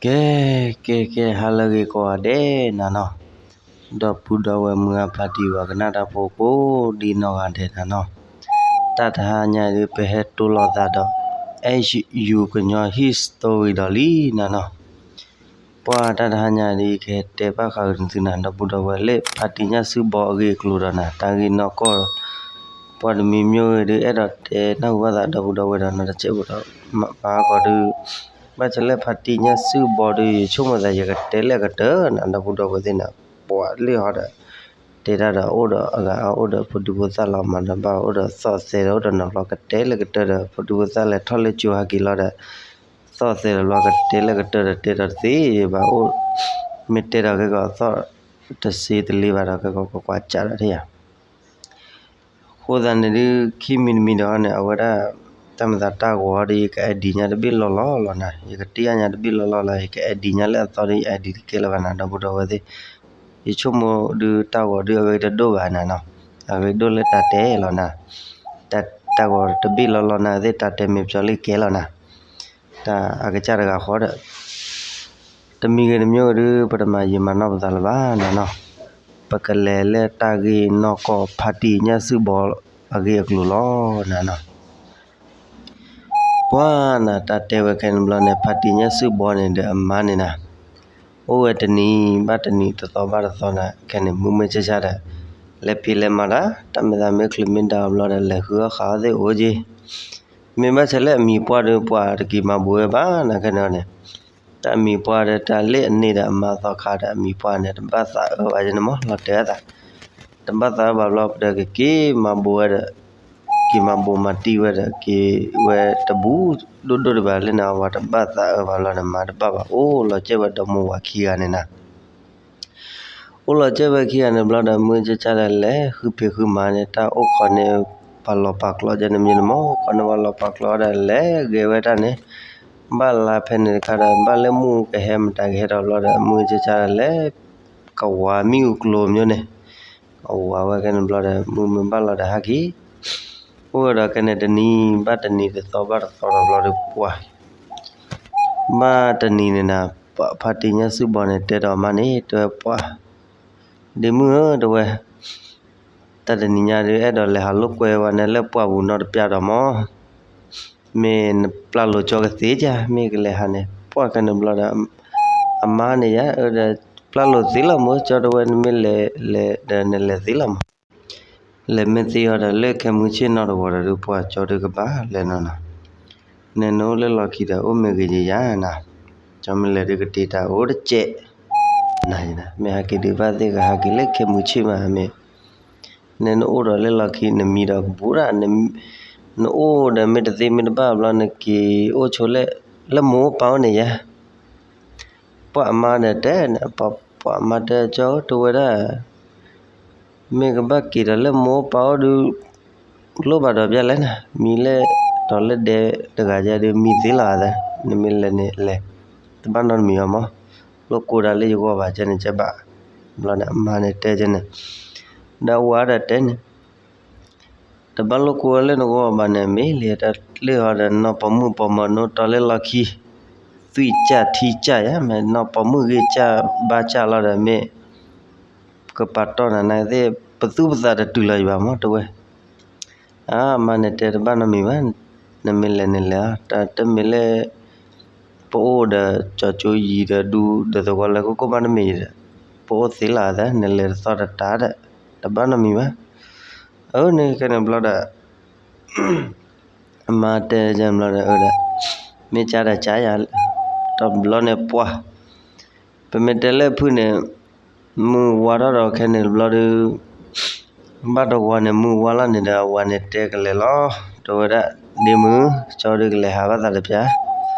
ကဲ ကဲ ကဲ ဟါလၢအဂ့ၤကိးဂၤဒဲးနၤနီၤ, ဒီပုၢ်ဒီဝဲၢ်မုၢ်ဂၤဖါတံၢ်ဝၤကနၣ်တၢ်ဖိကိးဒံနီၢ်ဂၤဒဲးနၤနီၤ, တၢ်တဟါညါဒုး ပဟဲတိၢ်လိာ်သးဒီး H U ကညီ history ဒီးလံနၤနီၤ, ပှၤတၢ်တဟါညါဒုး ယကဟဲတဲဘၣ်ဃးက့ၤနသုနၤ ဒီပုၢ်ဒီဝဲၢ်လၢ ဖါတံၢ်ညၣ်စုဘီအဂ့ၢ်အကျိၤဒီးနၤ တၢ်ဂ့ၢ်နီၢ်ကီၢ် ပှၤတမံၤမံၤဂ့ၤဒုး အဲၣ်ဒိးတဲနၢ်ဟူဘၣ်သး ဒီပုၢ်ဒီဝဲၢ်ဒီးနီၤ တစဲးဖိဒီး မၤကီးဒုး ဘၣ်ဆၣ်လၢဖါတံၢ်ညၣ်စုဘီဒုး ယဆိကမိၣ်သး ယကတဲလၢအကတၢၢ်နၤ ဒီပုၢ်ဒီဝဲၢ်သ့ၣ်နၤ, ပှၤလၢဟီဒီး တဲတၢ်ဒီးအိၣ်ဒီးအဂၤအါ အိၣ်ဒီးဖိဒံဖိသၣ်လီၤ မၤတဘၣ် အိၣ်ဒီးသီၣ်သဲဒီးအိၣ်ဒီးနီၤ ကတဲလၢကတၢၢ်ဒီး ဖိဒံဖိသၣ်လဲၤထီၣ်လၢကၠိဟဲက့ၤလီၤဒီး သီၣ်သဲဒီးဘျီ ကတဲလၢကတၢၢ်ဒီး တဲဒီးတသ့ဘၣ်အိၣ်, မ့ၢ်တဲဒီးကဲကီးသီၣ် တစ့တလ့ဘၣ်ဒီး ကဲကီးကွၢ်ကွၢ်ကးဒီးထံၣ်ယၤ အဃိသတးန့ၣ်ဒုး ခံမံၤတမံၤဒီးန့ၣ် အဝဲဒၣ် တၢ်မၤသးတၢ်ဂီၤဒီး ယက ID ညါတဘ့ၣ်လီၤလီၤလီၤနၤ, ယကတ့ၢ်အါညါတဘ့ၣ်လီၤလီၤလီၤ ယက ID ညါလၢအသီဒီး ယ ID တကဲလၢၤဘၣ်နၤ ဒီပုၢ်ဒီဝဲၢ်သ့ၣ်, ယဆိကမိၣ်ဒုးတၢ်ဂီၤဒုးအဂ့ၢ်တဒိၣ်ဘၣ်နၤနီၤ, အဂ့ၢ်ဒိၣ်လၢတၢ်တဲလီၤနၤ, တၢ်ဂီၤတဘ့ၣ်လီၤလီၤနၤသ့ၣ် တၢ်တဲမ့ၢ်ပျီလံကဲလီၤနၤ, တၢ်အကစၢ်တဂၤဃီဒီး တမံၤဂ့ၤတမံၤဂ့ၤဒုး ပတမၤယံာ်မၤနီၢ်ပသးလၢၤဘၣ်နၤနီၤ, ပကလဲၤလၢတၢ်ဂ့ၢ်နီၢ်ကီၢ်ဖါတံၢ်ညၣ်စုဘီအဂ့ၢ်အကျိၤလီၤနၤနီၤ, ပှၤနၤ တၢ်တဲဝဲခဲန့ၣ်ဘျီန့ၣ် ဖါတံၢ်ညၣ်စုဘီန့ၣ်ဒီးအမါန့ၣ်နၤ, အိၣ်ဝဲတနံၤဘၣ်တနံၤ တသီဘၣ်တသီနၤ ခဲန့ၣ် မုာ်မုာ်ဆါဆါဒီး လဲၤဖံးလဲၤမၤတၢ် တၢ်မဲာ်သးမ့ၢ်ချုးမ့ၢ်ဒၣ်ဘျီဒီး လဲၤဃုအီၣ်ဃးအီၣ်သ့ၣ်အိၣ်က့ၤ, မ့ၢ်ဘၣ်ဆၣ်လၢအမံၤပှၢ်ဒီး ပှၤတက့ၤမၤဘိးဝဲဘၣ်နၤ ခဲန့ၣ်န့ၣ် တၢ်မံၤပှၢ်ဒီး တၢ်လၢအန့ၢ်ဒီးအမါသီခါဒီး အမံၤပှၢ်န့ၣ် တဘၣ်သးအၢဘၣ်ယဲန့ၣ်မး လီၤတဲာ်အသး, တဘၣ်သးအၢဘၣ်ဘျီဒီး ကက့ၤမၤဘိးဝဲဒီး က့ၤမၤဘိးမၤတံၢ်ဝဲဒီး က့ၤဝဲတဘူးဒိၣ်ဒိၣ်ဒံးဘၣ်လၢနၤ အဝၤတဘၣ်သးအၢဘၣ်ဘျီဒီး မါတဘၣ်ဘၣ် အိၣ်လီၤကဲဝဲဒီမါဝၤခံဂၤန့ၣ်နၤ အိၣ်လီၤကဲဝဲခံဂၤန့ၣ်ဘျီဒီး မုၢ်ဆါဆါဒီး လဲၤဃုဖံးဃုမၤန့ၣ် တၢ်အိၣ်ခိးန့ၣ် ပှၤလီၤပာ်ကျိးကဲန့ၣ်မ့ၢ်န့ၣ်မး ခီန့ၣ်ပှၤလီၤပာ်ကျိးဒီး လဲၤဂဲၤဝဲတၢ်န့ၣ် ဘၣ်လါဖဲန့ၣ်တခါဒီး ဘၣ်လၢမုၢ်ကဟဲမတၤကဟဲဒီးဘျီဒီး မုၢ်ဆါဆါဒီး လဲၤ ကဝၤမံၣ်အူကျိၤမ့ၢ်န့ၣ် အဝၤဝဲကဲန့ၣ်ဘျီဒီး မုၢ်မ့ၢ်ဘၣ်လီၤဒီးဟဲက့ၤ အိၣ်ဝဲဒီးကဲန့ၣ် တနံၤဘၣ်တနံၤ တသီဘၣ်တသီဒီးဘျီဒီး ပှၤ ဘၣ်တနံၤန့ၣ်နၤ ဖါတံၢ်ညၣ်စုဘီန့ၣ် တဲဒီးအမါန့ၣ် တဲဝဲပှၤ ဒ့မုၣ်ဧၢ တဲဝဲ တၢ်တနံၤညါဒီး အဲၣ်ဒိးလဲၤဟးလိာ်ကွဲဝဲန့ၣ်လၢပှၢ်ပူၤနီတပျၢ်ဒီးမး မ့ၢ်နပျၢ်လိာ်ကၠီကသ့ဧါ မ့ၢ်ကလဲၤဟးန့ၣ် ပှၤကဲန့ၣ်ဘျီဒီး အမါန့ၣ်ယါ အၢဒီး ပျၢ်လိာ်သ့လီၤမ့ၢ် ကၠီတဲဝဲ နမ့ၢ်လဲၤလဲၤဒီးနလဲၤသ့လီၤမး လဲၤမ့ၢ်သ့အီၤဒီး လၢခဲမုၢ်ဆ့ၣ်နီၤတဂီၤဒီး ပှၤကၠီဒုးကဘၣ်လဲၤနီၤနီၤ နဲနအိၣ်လၢလီၢ်ခံဒီး အိၣ်မ့ၢ်ဂ့ၤယယါနၤ ကၠီမ့ၢ်လဲၤဒုးကတ့တၢ်အိၣ်တစဲး နၤ မ့ၢ်ဟဲက့ၤဒုးဘၣ်သ့ၣ်ကဟဲက့ၤလၢခဲမုၢ်ဆ့ၣ်မး မ့ၢ် နဲနအိၣ်ဒီးလၢလီၢ်ခံ နမံဒီးကဘူးဒၣ် နအိၣ်ဒီးမ့ၢ်တသ့မ့ၢ်တဘၣ်ဘျီ နက့ၤအိၣ်ဆိလၢ လၢမိၢ်ပၢ်အိၣ်န့ၣ်ယါ ပှၤအမါဒီးတဲန့ၣ် ပှၤအမါတဲကၠီတဲဝဲဒၣ် မ့ၢ်ကဘၣ်က့ၤဒီးလၢမိၢ်ပၢ်အိၣ်ဒုး လိၣ်ဘၣ်ဒီးပျၢ်လဲၣ်နၤ မံလၢ ဒီးလၢဒဲတဂၤယါဒုး မံသ့လီၤသး နမ့ၢ်လဲၤန့ၣ်လဲၤ တဘၣ်နီတမံၤအီၤမး လိၣ်ကိးဒၣ်လၢယဂီၢ်ဘၣ်ကဲန့ၣ်ကဲဘၣ် ဘျီန့ၣ် အမါန့ၣ်တဲကဲန့ၣ် ဒီးအဝၤဒီးတဲန့ၣ် တဘၣ်လိၣ်ကိးဝဲလၢနဂီၢ်ဘၣ်န့ၣ် မ့ၢ်လံတၢ်လၢဟီဒီး နီၢ်ပိာ်မုၣ်ပိာ်မၢၤနိတီလၢလီၢ်ခံ သွံၣ်စၢ်ထံစၢ်ယါ မ့ၢ်နီၢ်ပိာ်မုၣ်ဂ့ၢ်စၢ်ဘါစၢ်လီၤဒီး မ့ၢ် ကပာ်တီၢ်နၤနၤသ့ၣ် ပသူၣ်ပသးတတုၤလီၤယဘၣ်မး တဲဝဲ အါ အမါန့ၣ်တဲတဘၣ်နီတမံၤဘၣ် နမ့ၢ်လဲၤန့ၣ်လဲၤ တၢ်တမ့ၢ်လၢ ပအိၣ်ဒီးကၠီကၠိယံၤဒီးဒူဒီးသဝီလၢကိၢ်ကိၢ်ဘၣ်တမ့ၢ်ယၤဒီး ပအိၣ်သ့လီၤသး နလဲၤတသီတတၢ်ဒီး တဘၣ်နီတမံၤဘၣ် အၢန့ၣ်ကဲန့ၣ်ဘျီဒီး အမါတဲကဲန့ၣ်ဘျီဒီး အၢဒီး မ့ၢ်ကါဒီးကါယၤ တဘျီန့ၣ်ပှၤ ပမ့ၢ်တဲလၢဖုၣ်န့ၣ် မုၢ်ဝါထီၣ်ဒီးခဲန့ၣ်တဘျီဒီး ဘၣ်တဝီန့ၣ် မုၢ်ဝါလီၤန့ၣ်ဒီး အဝၤန့ၣ်တဲကလဲၤလီၤ တဲဝဲဒၣ် ဒ့မုၣ် ကၠီဒုးကလဲၤဟးဘၣ်သးတပျၢ်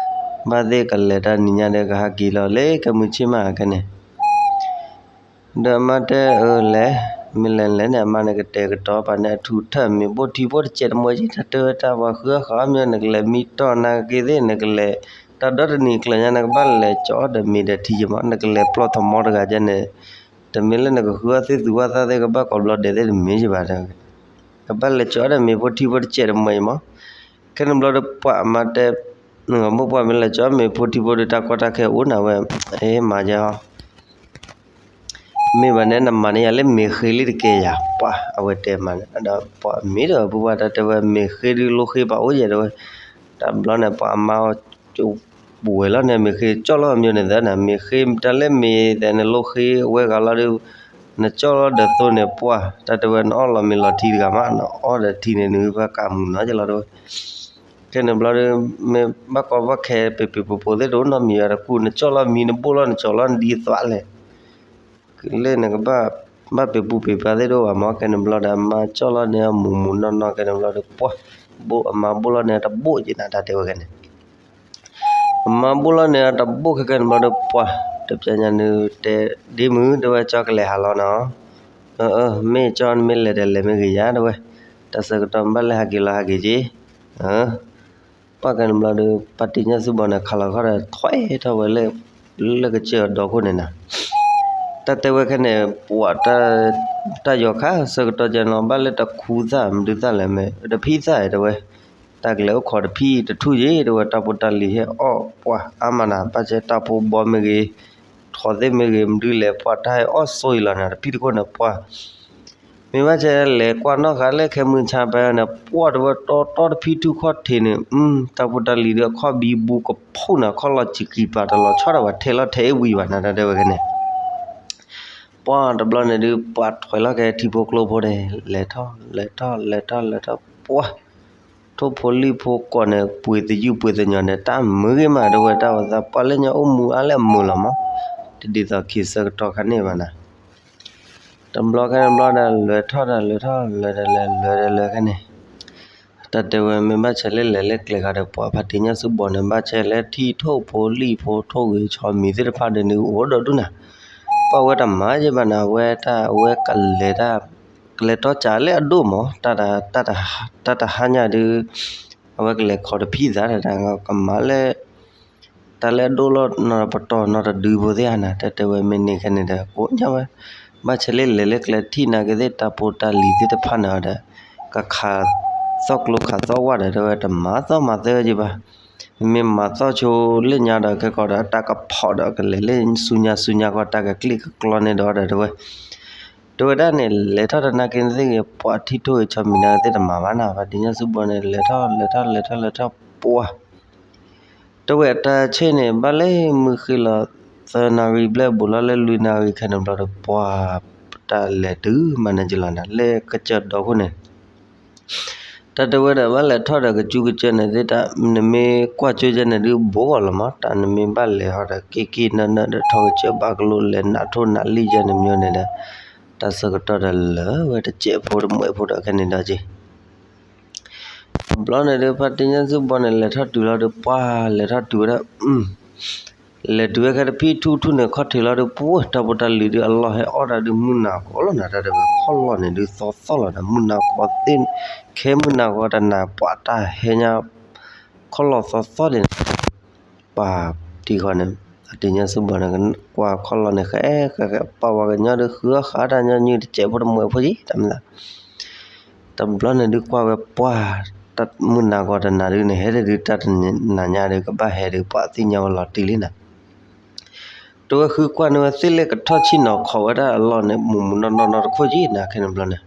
ဘၣ်သ့ၣ်ကလဲၤတၢ်နံၤညါဒီးကဟဲက့ၤလီၤလၢကဲမုၢ်ဆ့ၣ်မးခဲန့ၣ် ဒီးအမါတဲအၢလဲၤ မ့ၢ်လဲၤလဲၤန့ၣ် အမါန့ၣ်ကတဲာ်ကတီၤပာ်န့ၣ် အထူးထၢၣ်မ့ၤဘိၣ်ထံဘိၣ်တစဲးတမှဲၤက့ တၢ်တဲဝဲတၢ်ပှၤဃုအီၣ်ဃးအီၣ်မ့ၢ် နကလဲၤမံတီၢ်နၤက့သ့ၣ် နကလဲၤ တၢ်ဒီတနံၤကျၢၤညါ နကဘၣ်လဲၤကၠီဒီးမ့ၤဒီးထံယမး နကလဲၤပျီၢ်ထီၣ်မီတဂၤကဲန့ၣ် တမ့ၢ်လၢနကဃုအီၣ်သ့ၣ်သူအီၣ်သးသ့ၣ် ကဘၣ်ကိးဘျီဒဲးသ့ၣ်တမ့ၢ်ယဘၣ်ဒီး ကဘၣ်လဲၤကၠီဒီးမ့ၤဘိၣ်ထံဘိၣ်တစဲးတမှဲၤယမး ခဲန့ၣ်ဘျီဒီးပှၤအမါတဲ မိၢ်ပှၢ်မ့ၢ်လဲၤကၠီမ့ၤဖိထံဖိဒီး တၢ်ကီတၢ်ခဲအိၣ်နၤဝဲ, အ့ မၤယၤဟီ, မ့ၢ်ဘၣ်န့ၣ် နမၤန့ၢ်ယၤလၢမ့ၤဃ့လံတကဲယၤ, ပှၢ် အဝဲတဲမၤန့ၣ်ဒီး ပှၢ်မ့ၢ်ဒီး ပုၢ်ဝဲၢ် တၢ်တဲဝဲ မ့ၤဃ့ဒုးလိဃ့ပာ်အိၣ်ယဲတဲဝဲ, တဘျီန့ၣ် ပှၢ်အမါ ပဝဲၤလီၤန့ၣ် မ့ၤဃ့ကၠီၣ်လီၤအမ့ၢ်န့ၣ်သၢနၤ, မ့ၤဃ့တၢ်လၢမ့ၤသဲန့ၣ် လိဃ့ဝဲဂၤလီၤဒီး နကၠီၣ်လီၤဒီးသိန့ၣ် ပှၢ် တၢ်တဲဝဲ နအီၣ်လီၤမ့ၤလီၤထံတဂၤမး, နအီၣ်ဒီးထံန့ၣ် နဘၣ်ကးမုာ်နီၤကလီၤတဲဝဲ, ခဲန့ၣ်ဘျီဒီး မ့ၢ်ဘၣ်ကီဘၣ်ခဲ ပ့ၤပ့ၤပိာ်ပိာ်သ့ၣ်တအိၣ်နီတမံၤဘၣ်, တကူးနကၠီၣ်လီၤမံၤ နဘိၣ်လီၤနကၠီၣ်လီၤနဒ်သိးလဲၣ်, လၢနကဘၣ် ဘၣ်ပ့ၤပူၤပ့ၤဖျါသ့ၣ်တအိၣ်ဘၣ်မး, ခဲန့ၣ်ဘျီဒီး အမါကၠီၣ်လီၤန့ၢ်အမူးမူးနီၢ်နီၢ် ခဲန့ၣ်ဘျီဒီး ပှၢ် ဘိၣ် အမါဘိၣ်လီၤန့ၢ်အတဘိၣ်က့ၤနၤ တၢ်တဲဝဲခဲန့ၣ် အမါဘိၣ်လီၤန့ၢ်အတဘိၣ်ခဲခဲန့ၣ်ဘျီဒီး ပှၢ် တပျဲညါနုၤတဲဒ့မုၣ် တဲဝဲ ကၠီကလဲၤဟးလီၤနီၤ, အၢ မ့ၢ်ကၠီနမ့ၢ်လဲၤဒီးလဲၤမ့ၢ်ဂ့ၤယၤ တဲဝဲ, တၢ်ဆၢကတီၢ်ဘၣ်လဲၤဟးက့ၤလီၤဟးက့ၤက့ၤ, ပှၢ်ခဲန့ၣ်ဘျီဒီး ပှၢ်တံၤညၣ်စုဘီန့ၣ် ခးလီၤခီၣ်ဒီး ထွဲထီၣ်ဝဲလၢ လၢကစၢၢ်အဒီခိၣ်န့ၣ်နၤ တၢ်တဲဝဲခဲန့ၣ် ပှၢ် တၢ်ယီၤခါ ဆၢကတီၢ်ကဲနီၤ ဘၣ်လၢတခူသၣ် မဒုသၣ်လဲၣ်မ့ၢ် တဖံသၣ်တဲဝဲ, တၢ်ကလဲၤအိၣ်ခိးတဖံတထူၣ်ယ့ၣ် တဲဝဲ တၢ်ဖိတၢ်လံၤဟဲအီၣ်ပှၢ်အါမးနၤ ဘၣ်ဆဲတၢ်ဖိဘီမ့ၢ်ဂ့ၤ, ထိးသ့ၣ်မ့ၢ်ဂ့ၤ မဒုလဲၣ် ပှၢ်တၢ်ဟဲအီၣ်ဆိအံၤလီၤနၤ တဖံတခိၣ်န့ၣ် ပှၢ် မ့ၢ်ဘၣ်ဆဲလဲၤကွၢ်နီၣ်ဃာ်လၢခဲမုၢ်ဆါပှၢ်န့ၣ် ပှၢ်တဲဝဲတီတီတဖံထူၣ်ခီၣ်ထံးန့ၣ် တၢ်ဖိတၢ်လံၤဒီးအခီၣ်ဘံဘူကဖှိၣ်နၤ ခီၣ်လီၤစံးကံၤပၤတလီၤဆီဒၣ်ဝဲ ထဲးလီၤထဲးအ့ၣ်ဝံၤဘၣ်နၤ တၢ်တဲဝဲခဲန့ၣ် ပှၢ်တဘျီန့ၣ်ဒုး ပှၢ်ထွဲးလီၤက့ၤထံဖိကျိဖိန့ၣ် လဲၤထီၣ် လဲၤထီၣ် လဲၤထီၣ် လဲၤထီၣ် ပှၢ် ထိၣ်ဖိလံၣ်ဖိကိးန့ၣ် ပှ့ၤသယုၢ်ပှ့ၤသညီၤန့ၣ် တၢ်မုာ်ဂ့ၤမး တဲဝဲ တၢ်ဝဲသးပှၢ်လၢညါအိၣ်မူအါလၢအမုာ်လီၤမး, တဒ်သိးခံဆၢကတီၢ်ခါန့ၣ်ဘၣ်နၤ တဘျီခဲန့ၣ်ဘျီဒီး လဲၤထီၣ်ဒီးလဲၤထီၣ် လဲၤဒီးလဲၤ လဲၤဒီးလဲၤခဲန့ၣ် တၢ်တဲဝဲမ့ၢ်ဘၣ်ဆဲလၢလဲၤလၢကျဲခါဒီး ပှၢ်ဖါတံၢ်ညၣ်စုဘီန့ၣ် ဘၣ်ဆဲလၢထံၣ်ထိၣ်ဖိလံၣ်ဖိထိၣ်ဂ့ၤဆီမံၤသ့ၣ်တဖၣ်ဒီးန့ၣ် အိၣ်ဒီးဒူၣ်နၤ, ပှၢ်ဝဲတမၤယဲဘၣ်နၤ အဝဲတၢ်အဝဲကလဲၤတၢ် ကလဲၤတီစၢ်လၢအဒိၣ်မး တၢ်တဟါညါဒုး အဝဲကလဲၤခိးတဖံသၣ်တၢ် ကမၤလၢ တၢ်လၢအဒိၣ်လီၤနီၢ်ပတီၢ်နီၢ်တဒုဖိသ့ၣ်ဧါနၤ တၢ်တဲဝဲမ့ၢ်န့ၢ်ခဲန့ၣ်ဒီး ကိးညါဝဲ, ဘၣ်ဆဲလၢလဲၤလၢကျဲထံၣ်နာ်က့သ့ၣ် တၢ်ဖိတၢ်လံၤသ့ၣ်တဖၣ်န့ၣ်ဒီး ကခးသီၣ်ကျိခးသီၣ်ဝၣ်ဒီး တဲဝဲတမၤသီၣ်မၤသၢယဲဘၣ်, မ့ၢ်မၤသီၣ်ဆိလၢညါဒီး ခဲကီးဒီး တၢ်ကဖီၣ်ဒီးကလဲၤလၢဆူညါဆူညါဃီ တၢ်ကကျံၣ်ကကျီန့ၣ်ဒီး တဲဝဲ တဲဝဲဒၣ်န့ၣ် လဲၤထီၣ်တနာ်က့သ့ၣ်ဂ့ၤ ပှၢ်ထံၣ်ထိၣ်ဂ့ၤဆီမံၤနာ်က့သ့ၣ်တမၤဘၣ်နၤ ဖါတံၢ်ညၣ်စုဘီန့ၣ် လဲၤထီၣ်လဲၤထီၣ်လဲၤထီၣ်လဲၤထီၣ်ပှၢ် တဲဝဲတၢ်ဆ့ၣ်န့ၣ် ဘၣ်လၢမုၢ်ဃ့လီၤ သၢနၣ်ရံၣ်ဘျဲၣ် ဘူးလီၤလၢလွံၢ်နၣ်ရံၣ်ခဲန့ၣ်ဘျီဒီး ပှၢ်တၢ်လဲၤတုၤမးန့ၣ်ကလီၤနၤ လၢကစၢၢ်ဒီခိၣ်န့ၣ် တၢ်တဲဝဲဒီး ဘၣ်လဲၤထီၣ်ဒီးကစူကစၢၢ်န့ၣ်သ့ၣ်တၢ် နမ့ၢ်ကွၢ်ကၠိယဲန့ၣ်ဒုး ဘိးဂီၤလီၤမး တၢ်နမ့ၢ်ဘၣ်လဲၤဟီဒီး က့ၤက့ၤနၢနၢဒီး ထီၣ်ကစၢၢ်ဘၣ်ကလိ လဲၤနးထိၣ်နးလံၣ်ယဲန့ၣ်မ့ၢ်န့ၣ်ဒီး တၢ်ဆၢကတီၢ်ဒီးလၢာ်ဝဲတစဲးဖိတမှဲးဖိဒီးခဲန့ၣ်ဒီးက့ၤ တဘျီန့ၣ်ဒုး ဖါတံၢ်ညၣ်စုဘီန့ၣ် လဲၤထီၣ်တုၤလီၤဒီး ပှၢ်လဲၤထီၣ်တုၤဝဲဒၣ် လဲၤတုၤဝဲခဲတဖံထူၣ်ထူၣ်န့ၣ် ခီၣ်ထံးလီၤဒီး ပှၢ် တၢ်ဖိတၢ်လံၤဒုး အလီၢ်ဟဲအီၣ်တၢ်ဒုး မုၢ်နၤကီလီၤနၤ တၢ်တဲဝဲ ခီၣ်လီၢ်န့ၣ်ဒုး သီသီၣ်လီၤနၤ မုၢ်နၤကီသ့ၣ် ခဲမုၢ်နၤကီတနၤ ပှၢ်တၢ်ဟဲညါ ခီၣ်လီၢ်သီသီၣ်ဒ်န့ၣ် ပှၢ်တံၢ်ဃီန့ၣ် ဖါတံၢ်ညၣ်စုဘီန့ၣ် ကွၢ်ခီၣ်လီၢ်န့ၣ် ဃဲဃဲဃဲ ပှၢ်ဝဲကညီဒုး ဃုအီၣ်ဃာ်တၢ်ညီနုၢ်တစဲးဖိတမှဲးဖိယံၤ တၢ်မ့ၢ်သး တဘျီန့ၣ်ဒုးကွၢ်ဝဲပှၢ် မုၢ်နၤကီတနၤဒုးန့ၣ် ဟဲဒၣ်ဒုးတၢ်တနၤညါဒုး ကဘၣ်ဟဲဒုး ပှၢ်သ့ၣ်ညါဝဲလီၤတံၢ်လံနၤ တဲဝဲဃုကွၢ်န့ၢ်ဝဲသ့ၣ်လၢကထီၣ်ဆ့ၣ်နီၤခိးဝဲဒၣ်အလီၢ်န့ၣ် မူးမူးနီၢ်နီၢ်နီၢ်တခိၣ်ယံၤနၤ ခဲန့ၣ်ဘျီန့ၣ်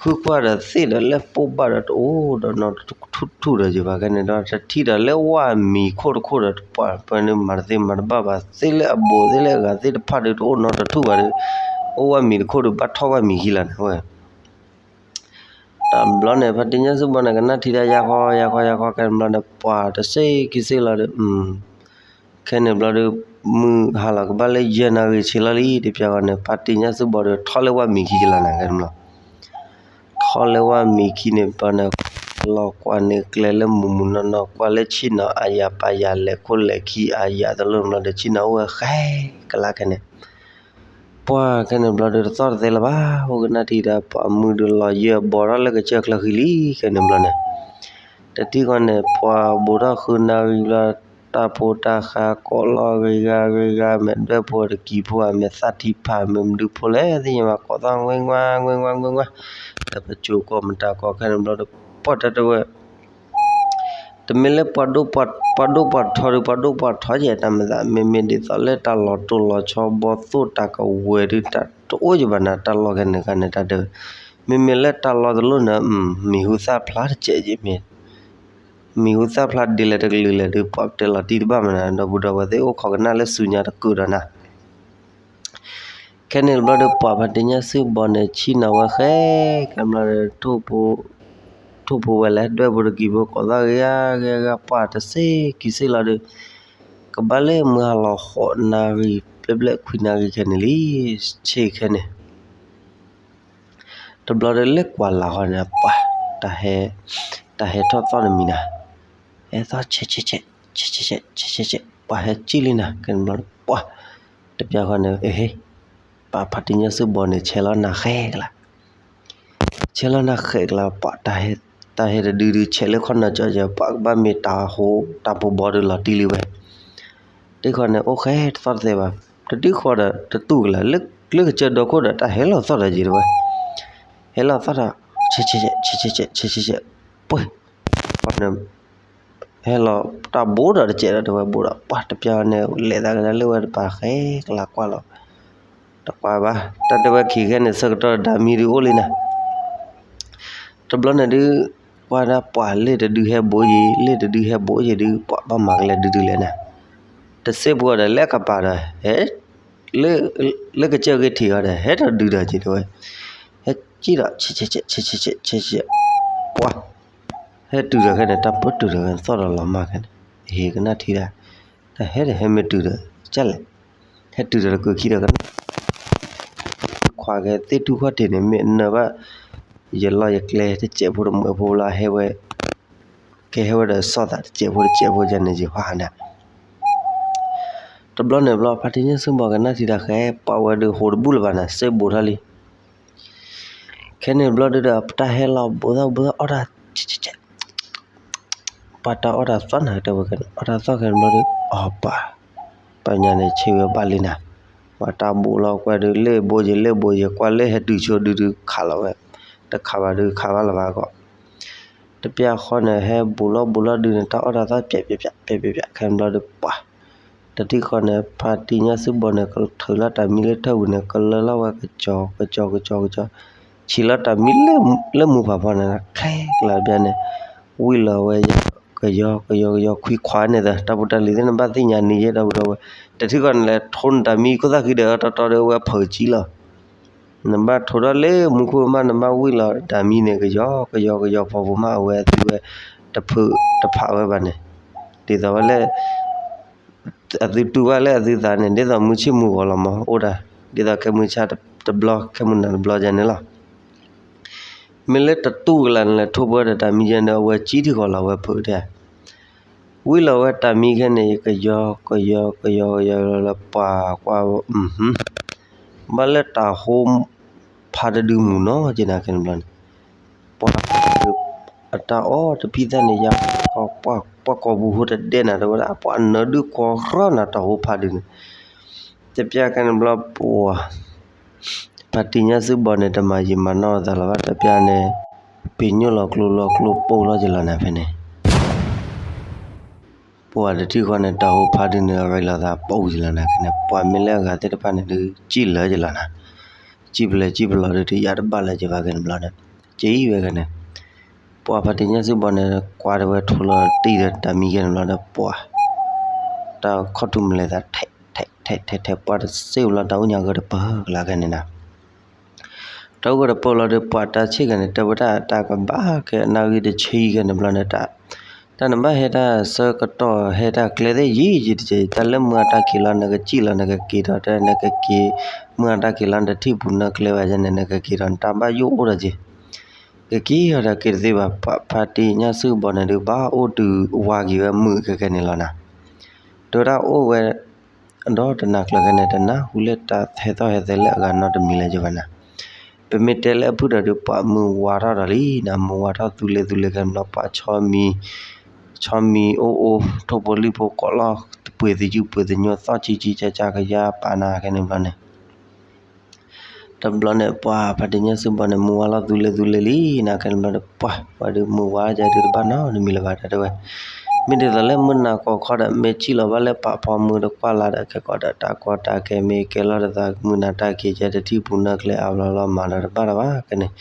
ဃုကွၢ်ဒီးသ့ၣ်ဒီးလၢပိၢ်ဘၣ်ဒီးတအိၣ်ဒီးနီတထူၣ်ထူၣ်ဒီးယဘၣ် ခဲန့ၣ်ဒီး တထံၣ်ဒီးလၢဝၣ်မံၤခိၣ်တခိၣ်ဒီး ပှၢ်ပှဲၤန့ၣ်မၤတသ့မၤတဘၣ်ဘၣ် သ့ၣ်လၢအဘူးသ့ၣ်လၢအဂၤသ့ၣ်တဖၣ်ဒီးတအိၣ်နီတထူၣ်ဘၣ်ဒီး အိၣ်ဝၣ်မံၤတခိၣ်ဒီးဘၣ်ထီၣ်ဝၣ်မံၤခံလီၤန့ၣ်ဝဲ တဘျီန့ၣ် ဖါတံၢ်ညၣ်စုဘီန့ၣ် ကနၣ်ထံတၢ်ယါဃီယါဃီယါဃီ ခဲန့ၣ်ဘျီန့ၣ် ပှၢ်တစ့ၢ်ခံစ့ၢ်လီၤဒီး ခဲန့ၣ်ဘျီဒီး မုၢ်ဟါလီၤကဘၣ်လၢယဲၢ်နၣ်ရံၣ်ဆ့လီၤလံ တပျၢ်ဃီန့ၣ် ဖါတံၢ်ညၣ်စုဘီဒီး ထီၣ်လၢဝၣ်မံၤခံကလီၤနၤ ခဲန့ၣ်ဘျီ ထီၣ်လၢဝၣ်မံၤခံန့ၣ်ဘျီန့ၣ် လီၤကွၢ်န့ၢ်ကျဲလၢမူးမူးနီၢ်နီၢ် ကွၢ်လၢဆ့ၣ်နီၤအယၤပာ်ယၤ လဲၤခိၣ်လဲၤခံအယၤတလိၣ်ဘျီဒီး ဆ့ၣ်နီၤအိၣ်ဝဲဃဲကလါခဲန့ၣ် ပှၢ်ခဲန့ၣ်ဘျီဒီး တသီၣ်တသဲလၢၤဘၣ် အိၣ်ကနၣ်ထံဒီး ပှၢ်မုၢ်ဒီးလီၤယဲၢ်ဘီထီၣ်လၢကစၢၢ်ချၢဃံလံ ခဲန့ၣ်ဘျီန့ၣ် တထံၣ်ဃီန့ၣ် ပှၢ်ဘူးထီၣ်ဃုနၣ်ရံၣ်ဘျီ တၢ်ဖိတၢ်ဃါကိးလီၤဂ့ၤဂၤဂ့ၤဂၤ မဲာ်ဒွဲၣ်ဖိတကံၤဖိ အမဲာ်သၣ်ထံဖး မ့ၢ်မဒုဖိလဲၣ် သ့ၣ်ညါဘၣ် ကိးသီၣ်ငွ့ငွါငွ့ငွါငွ့ငွါ ဒီးပစိၤကိးမတၤကိး ခဲန့ၣ်ဘျီဒီး ပှၢ်တၢ်တဲဝဲ တမ့ၢ်လၢပှၤဒိၣ်ပှၤထီဒီး ပှၤဒိၣ်ပှၤထီကဲတၢ်မၤသး မ့မ့ၢ်ဒ်သိးလၢတၢ်လီၤတိၢ်လီၤဆီ ဘီၣ်သိၣ်တၢ်ကဝဲၤဒုး တၢ်တအိၣ်ယဘၣ်နၤ တၢ်လီၢ်ခဲန့ၣ်ခါန့ၣ် တၢ်တဲဝဲ မ့မ့ၢ်လၢတၢ်လီၢ်တလိၣ်န့ၣ် မံၤဟူသၣ်ဖျါတစဲးက့မ့ၢ် မံၤဟူသၣ်ဖျါဒ်လဲၣ်တကလုာ်လဲၣ်ဒုး ပှၤကတဲလီၤတံၢ်တဘၣ်မနုၤ ဒီပုၢ်ဒီဝဲၢ်သ့ၣ်အိၣ်ခိးကနၣ်လၢဆူညါတကုာ်ဒီးနၤ ခဲန့ၣ်တဘျီဒီး ပှၤဖါတံၢ်ညၣ်စုဘီန့ၣ် ဆ့ၣ်နီၤဝဲဃဲ ကဲဘျီဒီး ထိၣ်ဖိဝဲလဲၣ် ဒွဲၣ်ဖိတကံၤဖိ ကိးသီၣ်ဂ့ၤဂ့ၤဂ့ၤ ပှၤတစ့ၢ်ကံစ့ၢ်လီၤဒီး ကဘၣ်လၢမုၢ်ဟါလီၤဃိးနၣ်ရံၣ် ဘျဲၣ်ဘျဲၣ်ခွံနၣ်ရံၣ်ခဲန့ၣ်လံ ဆ့ၣ်ခဲန့ၣ် တဘျီဒီးလၢကွၢ်လၢ်ဃီန့ၣ် ပှၤ တၢ်ဟဲ တၢ်ဟဲထီၣ်သီၣ်တမံၤနၤ ဟဲသီၣ်ဆဲးဆဲးဆဲး ဆဲးဆဲးဆဲး ဆဲးဆဲးဆဲး ပှၤဟဲစံၣ်လံနၤ ကဲန့ၣ်ဘျီဒီး ပှၤ တပျၢ်ဃီန့ၣ် အဟ့ ပှၤဖါတံၢ်ညၣ်စုဘီန့ၣ် ဆဲးလီၤနၤဃဲကလါ ဆဲးလီၤနၤဃဲကလါ ပှၤ တၢ်ဟဲတဒုဒုး ဆဲးလၢခီၣ်နၢ်ကၠီကဲ ပှၤကဘၣ်မ့ၢ်တၢ်ဟိ တၢ်ပူၤဘီဒီးလီၤတံၢ်လံဝဲ တခီန့ၣ် အိၣ်ဃဲတသီၣ်တသဲဘၣ် တဒုဃီဒီး တတူၢ်ကလါ လၢကစၢၢ်ဒီခိၣ်ဒီး တၢ်ဟဲလီၤသီၣ်ဒီးက့ၤတဝဲ ဟဲလီၤသီၣ်ဒီး ဆဲးဆဲးဆဲး ဆဲးဆဲးဆဲး ဆဲးဆဲးဆဲး ပှဲၤ ဃီန့ၣ် ဟဲလီၤတၢ်ဘိးဒီးတစဲးဒီးတဝဲဘိးဒီး ပှၤတပျၢ်ဃီန့ၣ် လဲၤသးကဒါလၢဝဲတပၤဃဲကလါကွၢ်လီၤ တကွၢ်ဘၣ် တၢ်တဲဝဲခံခဲန့ၣ် ဆၢကတီၢ်ဒၣ်မံၤဒုးအိၣ်လံနၤ တဘျီန့ၣ်ဒုး ကွၢ်ဒၣ်ပှၤလ့ၣ်တဒုဟဲဘိးယံၤ လ့ၣ်တဒုဟဲဘိးယံၤဒုး ပှၤဘၣ်မၤကလဲၤဒုးဒုးလဲၣ်နၤ တစ့ၢ်ဖိဒီး လၢကပၤဒီး ဟဲ လၢကစၢၢ်ဂ့ၢ်ထံးဃီဒီး ဟဲထီၣ်ဒုးဒီးက့ၤတဝဲ ဟဲစံၣ်ဒီး ဆဲးဆဲးဆဲး ဆဲးဆဲးဆဲး ဆဲးဆဲး ပှၤ ဟဲတုၤဒီးခဲန့ၣ် တၢ်ပၢၢ်တုၤဒီး သီၣ်ဒီးလီၤမၢ်ခဲန့ၣ် ဟ့ၣ်ကနၣ်ထံဒၣ် တၢ်ဟဲဒီးဟဲမ့ၢ်တုၤဒီး ကၢ်လဲၣ် ဟဲတုၤဒီးတကုာ်ခံဒီးကနၣ် ခွါကဲသ့ၣ်ထူၣ်ခီၣ်ထံးန့ၣ် မ့ၢ်နၢၤဘၣ် ယလီၢ်ယကျဲတစဲးဖိတမှဲးဖိလၢဟဲဝဲ ကဲဟဲဝဲဒီးစီၣ်သးတစဲးဖိတစဲးဖိယဲန့ၣ် ယဟါနၤ တဘျီန့ၣ်ဘျီ ဖါတံၢ်ညၣ်စုဘီကနၣ်ထံဒၣ်ဃဲ ပှၤဝဲဒုးဟိးတဘူၣ်လၢၤဘၣ်နၤ စ့ၢ်ဘိးထီၣ်လံ ခဲန့ၣ်ဘျီဒုးဒီး ပတၢ်ဟဲလီၤဘိးသီၣ်ဘိးသီၣ်အီၣ်တၢ် ပှၤတၢ်အီၣ်တၢ်သီၣ်နၤတဲဝဲ အီၣ်တၢ်သီၣ်ခဲန့ၣ်ဘျီဒီး အီၣ်ပှၤ ပှၤညါန့ၣ် ဆ့ဝဲဘၣ်လံနၤ ပှၤတၢ်ဘိးလီၤကွၢ်ဒုး လ့ၣ်ဘိယံၤ လ့ၣ်ဘိယံၤ ကွၢ်လၢဟဲတုၤဆိဒုဒုးခးလီၤဝဲ တခးဘၣ်ဒုးခးဘၣ်လၢၤဘၣ်ကီး တပျၢ်ဃီန့ၣ် ဟဲဘိးလီၤဘိးလီၤဒုးန့ၣ် တၢ်အီၣ်တၢ်သီၣ် ပျဲးပျဲးပျဲး ပျဲးပျဲးပျဲး ခဲန့ၣ်ဘျီဒီး ပှၤ တထံၣ်ဃီန့ၣ် ဖါတံၢ်ညၣ်စုဘီန့ၣ် ကထုးလီၤတၢ်မံလၢထၢၣ်ပူၤန့ၣ် ကလၢလီၤဝဲကစီၤ ကစီၤ ကစီၤ ကစီၤ ဆံးလီၤတၢ်မံလၢမူဖးဖီန့ၣ် ချဲကလါဘျါန့ၣ် ဝံၣ်လီၤဝဲ ကယီကယီကယီ ခွံခွါန့ၣ်သၢ တၢ်ဖိတၢ်လံၤသ့ၣ် နဘၣ်သ့ၣ်ညါနံၤယဲ ဒီပုၢ်ဒီဝဲၢ် တထံၣ်ဃီန့ၣ် လဲၤထိနတၢ်မံခိၣ်သၣ်ဃံဒီး တီတီဒီးဝဲဖုးကံလီၤ နဘၣ်ထိးထီၣ်လၢမူခိၣ်မး နဘၣ်ဝံၣ်လီၤတၢ်မံန့ၣ် ကယီကယီကယီ ဖီဖိမး အဝဲအသုဝဲ တဖုးတဖးဝဲဘၣ်န့ၣ် ဒ်သိးဝဲလၢ အသုတူၢ်ဘၣ်လၢအသုသးန့ၣ် ဒ်သိးမုၢ်ဆ့ၣ်မုၢ်ဂီၤလီၤမး အိၣ်ဒၣ် ဒ်သိးခဲမုၢ်ဆါတဘျီ ခဲမုၢ်နၤတဘျီယဲန့ၣ်လီၤ မ့ၢ်လၢတတူၢ်ကလါန့ၣ် လဲၤထိးပှဲၤဒီးတၢ်မံယဲန့ၣ် အဝဲကံထံဃီလီၤ အဝဲဖုးတဲ ဝံၣ်လီၤဝဲတၢ်မံခဲန့ၣ် ကယီကယီကယီကယီလီၤ ပှၤကွၢ် ဘၣ်လၢတၢ်ဟိဖးတဒုမုၢ်နီၤက့နၤခဲန့ၣ်ဘျီန့ၣ် ပှၤ အတၢ်အီၣ်တဖံးသၣ်န့ၣ် ယါ ပှၤကိာ်ပူၤဟိတဒဲနၤ တဲဝဲဒၣ် ပှၤနၢၤဒုးကွၢ်ရီနၤ တၢ်ဟိဖးဒုန့ၣ် တပျၢ်ခဲန့ၣ်ဘျီ ပှၤ ဖါတံၢ်ညၣ်စုဘီန့ၣ် တမၤယံာ်မၤနီၢ်အသးလၢၤဘၣ် တပျၢ်န့ၣ် ပ့ၤညိၣ်လီၤကျိလီၤကျိပိၢ်လီၤက့ၤလီၤနၤဖဲန့ၣ် ပှၤတထံၣ်ဃီန့ၣ် တၢ်ဟိဖးဒုန့ၣ် ရ့လီၤသးပိၢ်က့ၤလီၤနၤဖဲန့ၣ် ပှၤမ့ၢ်လၢအဂၤသ့ၣ်တဖၣ်န့ၣ်ဒုး စံၣ်လၢက့ၤလီၤနၤ စံၣ်ပလဲၤစံၣ်ပလီၤဒုး တယၢ်တဘၣ်လၢၤက့ၤဘၣ်ခဲန့ၣ်ဘျီန့ၣ် ကံဝဲခဲန့ၣ် ပှၤဖါတံၢ်ညၣ်စုဘီန့ၣ် ကွၢ်တဝဲထိးလီၤတံၢ်ဒီးတၢ်မံခဲန့ၣ်ဘျီဒီး ပှၤ တၢ်ခီၣ်ထူၣ်မလဲၤသး ထဲးထဲးထဲးထဲး ပှၤတစ့ၢ်ဝဲလီၤ တၢ်အိၣ်ညါဂၢၢ်တပၢၢ်ကလါခဲန့ၣ်နၤ တၢ်အိၣ်ဂၢၢ်တပၢၢ်လီၤဒီး ပှၤတၢ်ဆံၣ်ခဲန့ၣ် တဲဝဲဒၣ်တၢ်ကဘၣ်ခဲ နၣ်ဂံၢ်တဆံခဲန့ၣ်ဘျီန့ၣ် တၢ် တၢ်နဘၣ်ဟဲတၢ်ဆၢကတီၢ်ဟဲတၢ်ကျဲသ့ၣ်ယံာ်ယံာ်တက့ၢ် တၢ်လၢမုၢ်အတၢ်က့ၤလီၤ နကစံၣ်လီၤ နကက့ၤဒီး တၢ်နကက့ၤ မုၢ်အတၢ်က့ၤလီၤ နတထံၣ်ပူၤနၢ်ကျဲဘၣ်ယဲန့ၣ် နကက့ၤဒီး နတၢ်ဘၣ်ယိၣ်အိၣ်ဒီးက့ၤ ကက့ၤဒီးက့ၤတသ့ဘၣ် ပှၤဖါတံၢ်ညၣ်စုဘီန့ၣ်ဒုး ဘၣ်အိၣ်တုၤဝါက့ၤဝဲမုာ်ခဲခဲန့ၣ်လီၤနၤ တဲဝဲဒၣ်အိၣ်ဝဲ ဒီးတနၤကျၢၤခဲန့ၣ် တနၢ်ဟူလၢတၢ်ဟဲသီၣ်ဟဲသဲလၢအဂၤနီတမံၤလၢၤက့ၤဘၣ်နၤ ပမ့ၢ်တဲလၢအဖုၣ်ဒီးဒုး ပှၤမုၢ်ဝါထီၣ်ဒီးလံနၤ မုၢ်ဝါထီၣ်သူလ့ၤသူလ့ၤခဲန့ၣ်ဘျီ ပှၤဆီမံၤ ဆီမံၤအိၣ်အိၣ် ထိၣ်ဖိလံၣ်ဖိကိးလီၢ် ပှ့ၤသယုၢ်ပှ့ၤသညိၣ် သီၣ်ကံကံကၢ်ကၢ်ကယါပာ်နၤခဲန့ၣ်ဘျီန့ၣ် တဘျီန့ၣ် ပှၤဖါတံၢ်ညၣ်စုဘီန့ၣ် မုၢ်ဝါလီၤသူလ့သူလ့လံနၤ. ခဲန့ၣ်ဘျီဒီး ပှၤ ပှၤဒုးမုၢ်ဝါယၤဒုးတဘၣ်နီတမံၤလၢၤဘၣ် တဲဝဲ. မ့ၢ်ဒ်သိးလၢမုၢ်နၤကိးခီဒီး မ့ၢ်စံၣ်လီၤဘၣ်လၢပာ်ဖီမုၢ်ဒီးကွၢ်လၢ်ဒီး ခဲကိးဒီး တၢ်ကီတၢ်ခဲမ့ၢ်ကဲလီၤတသး မုၢ်နၤတၢ်က့ၤကဲတထံၣ်ပူၤနီၢ်ချ့အါဘျီလီၤ မၤဒီးတဘၣ်လၢၤဘၣ် ခဲန့ၣ်.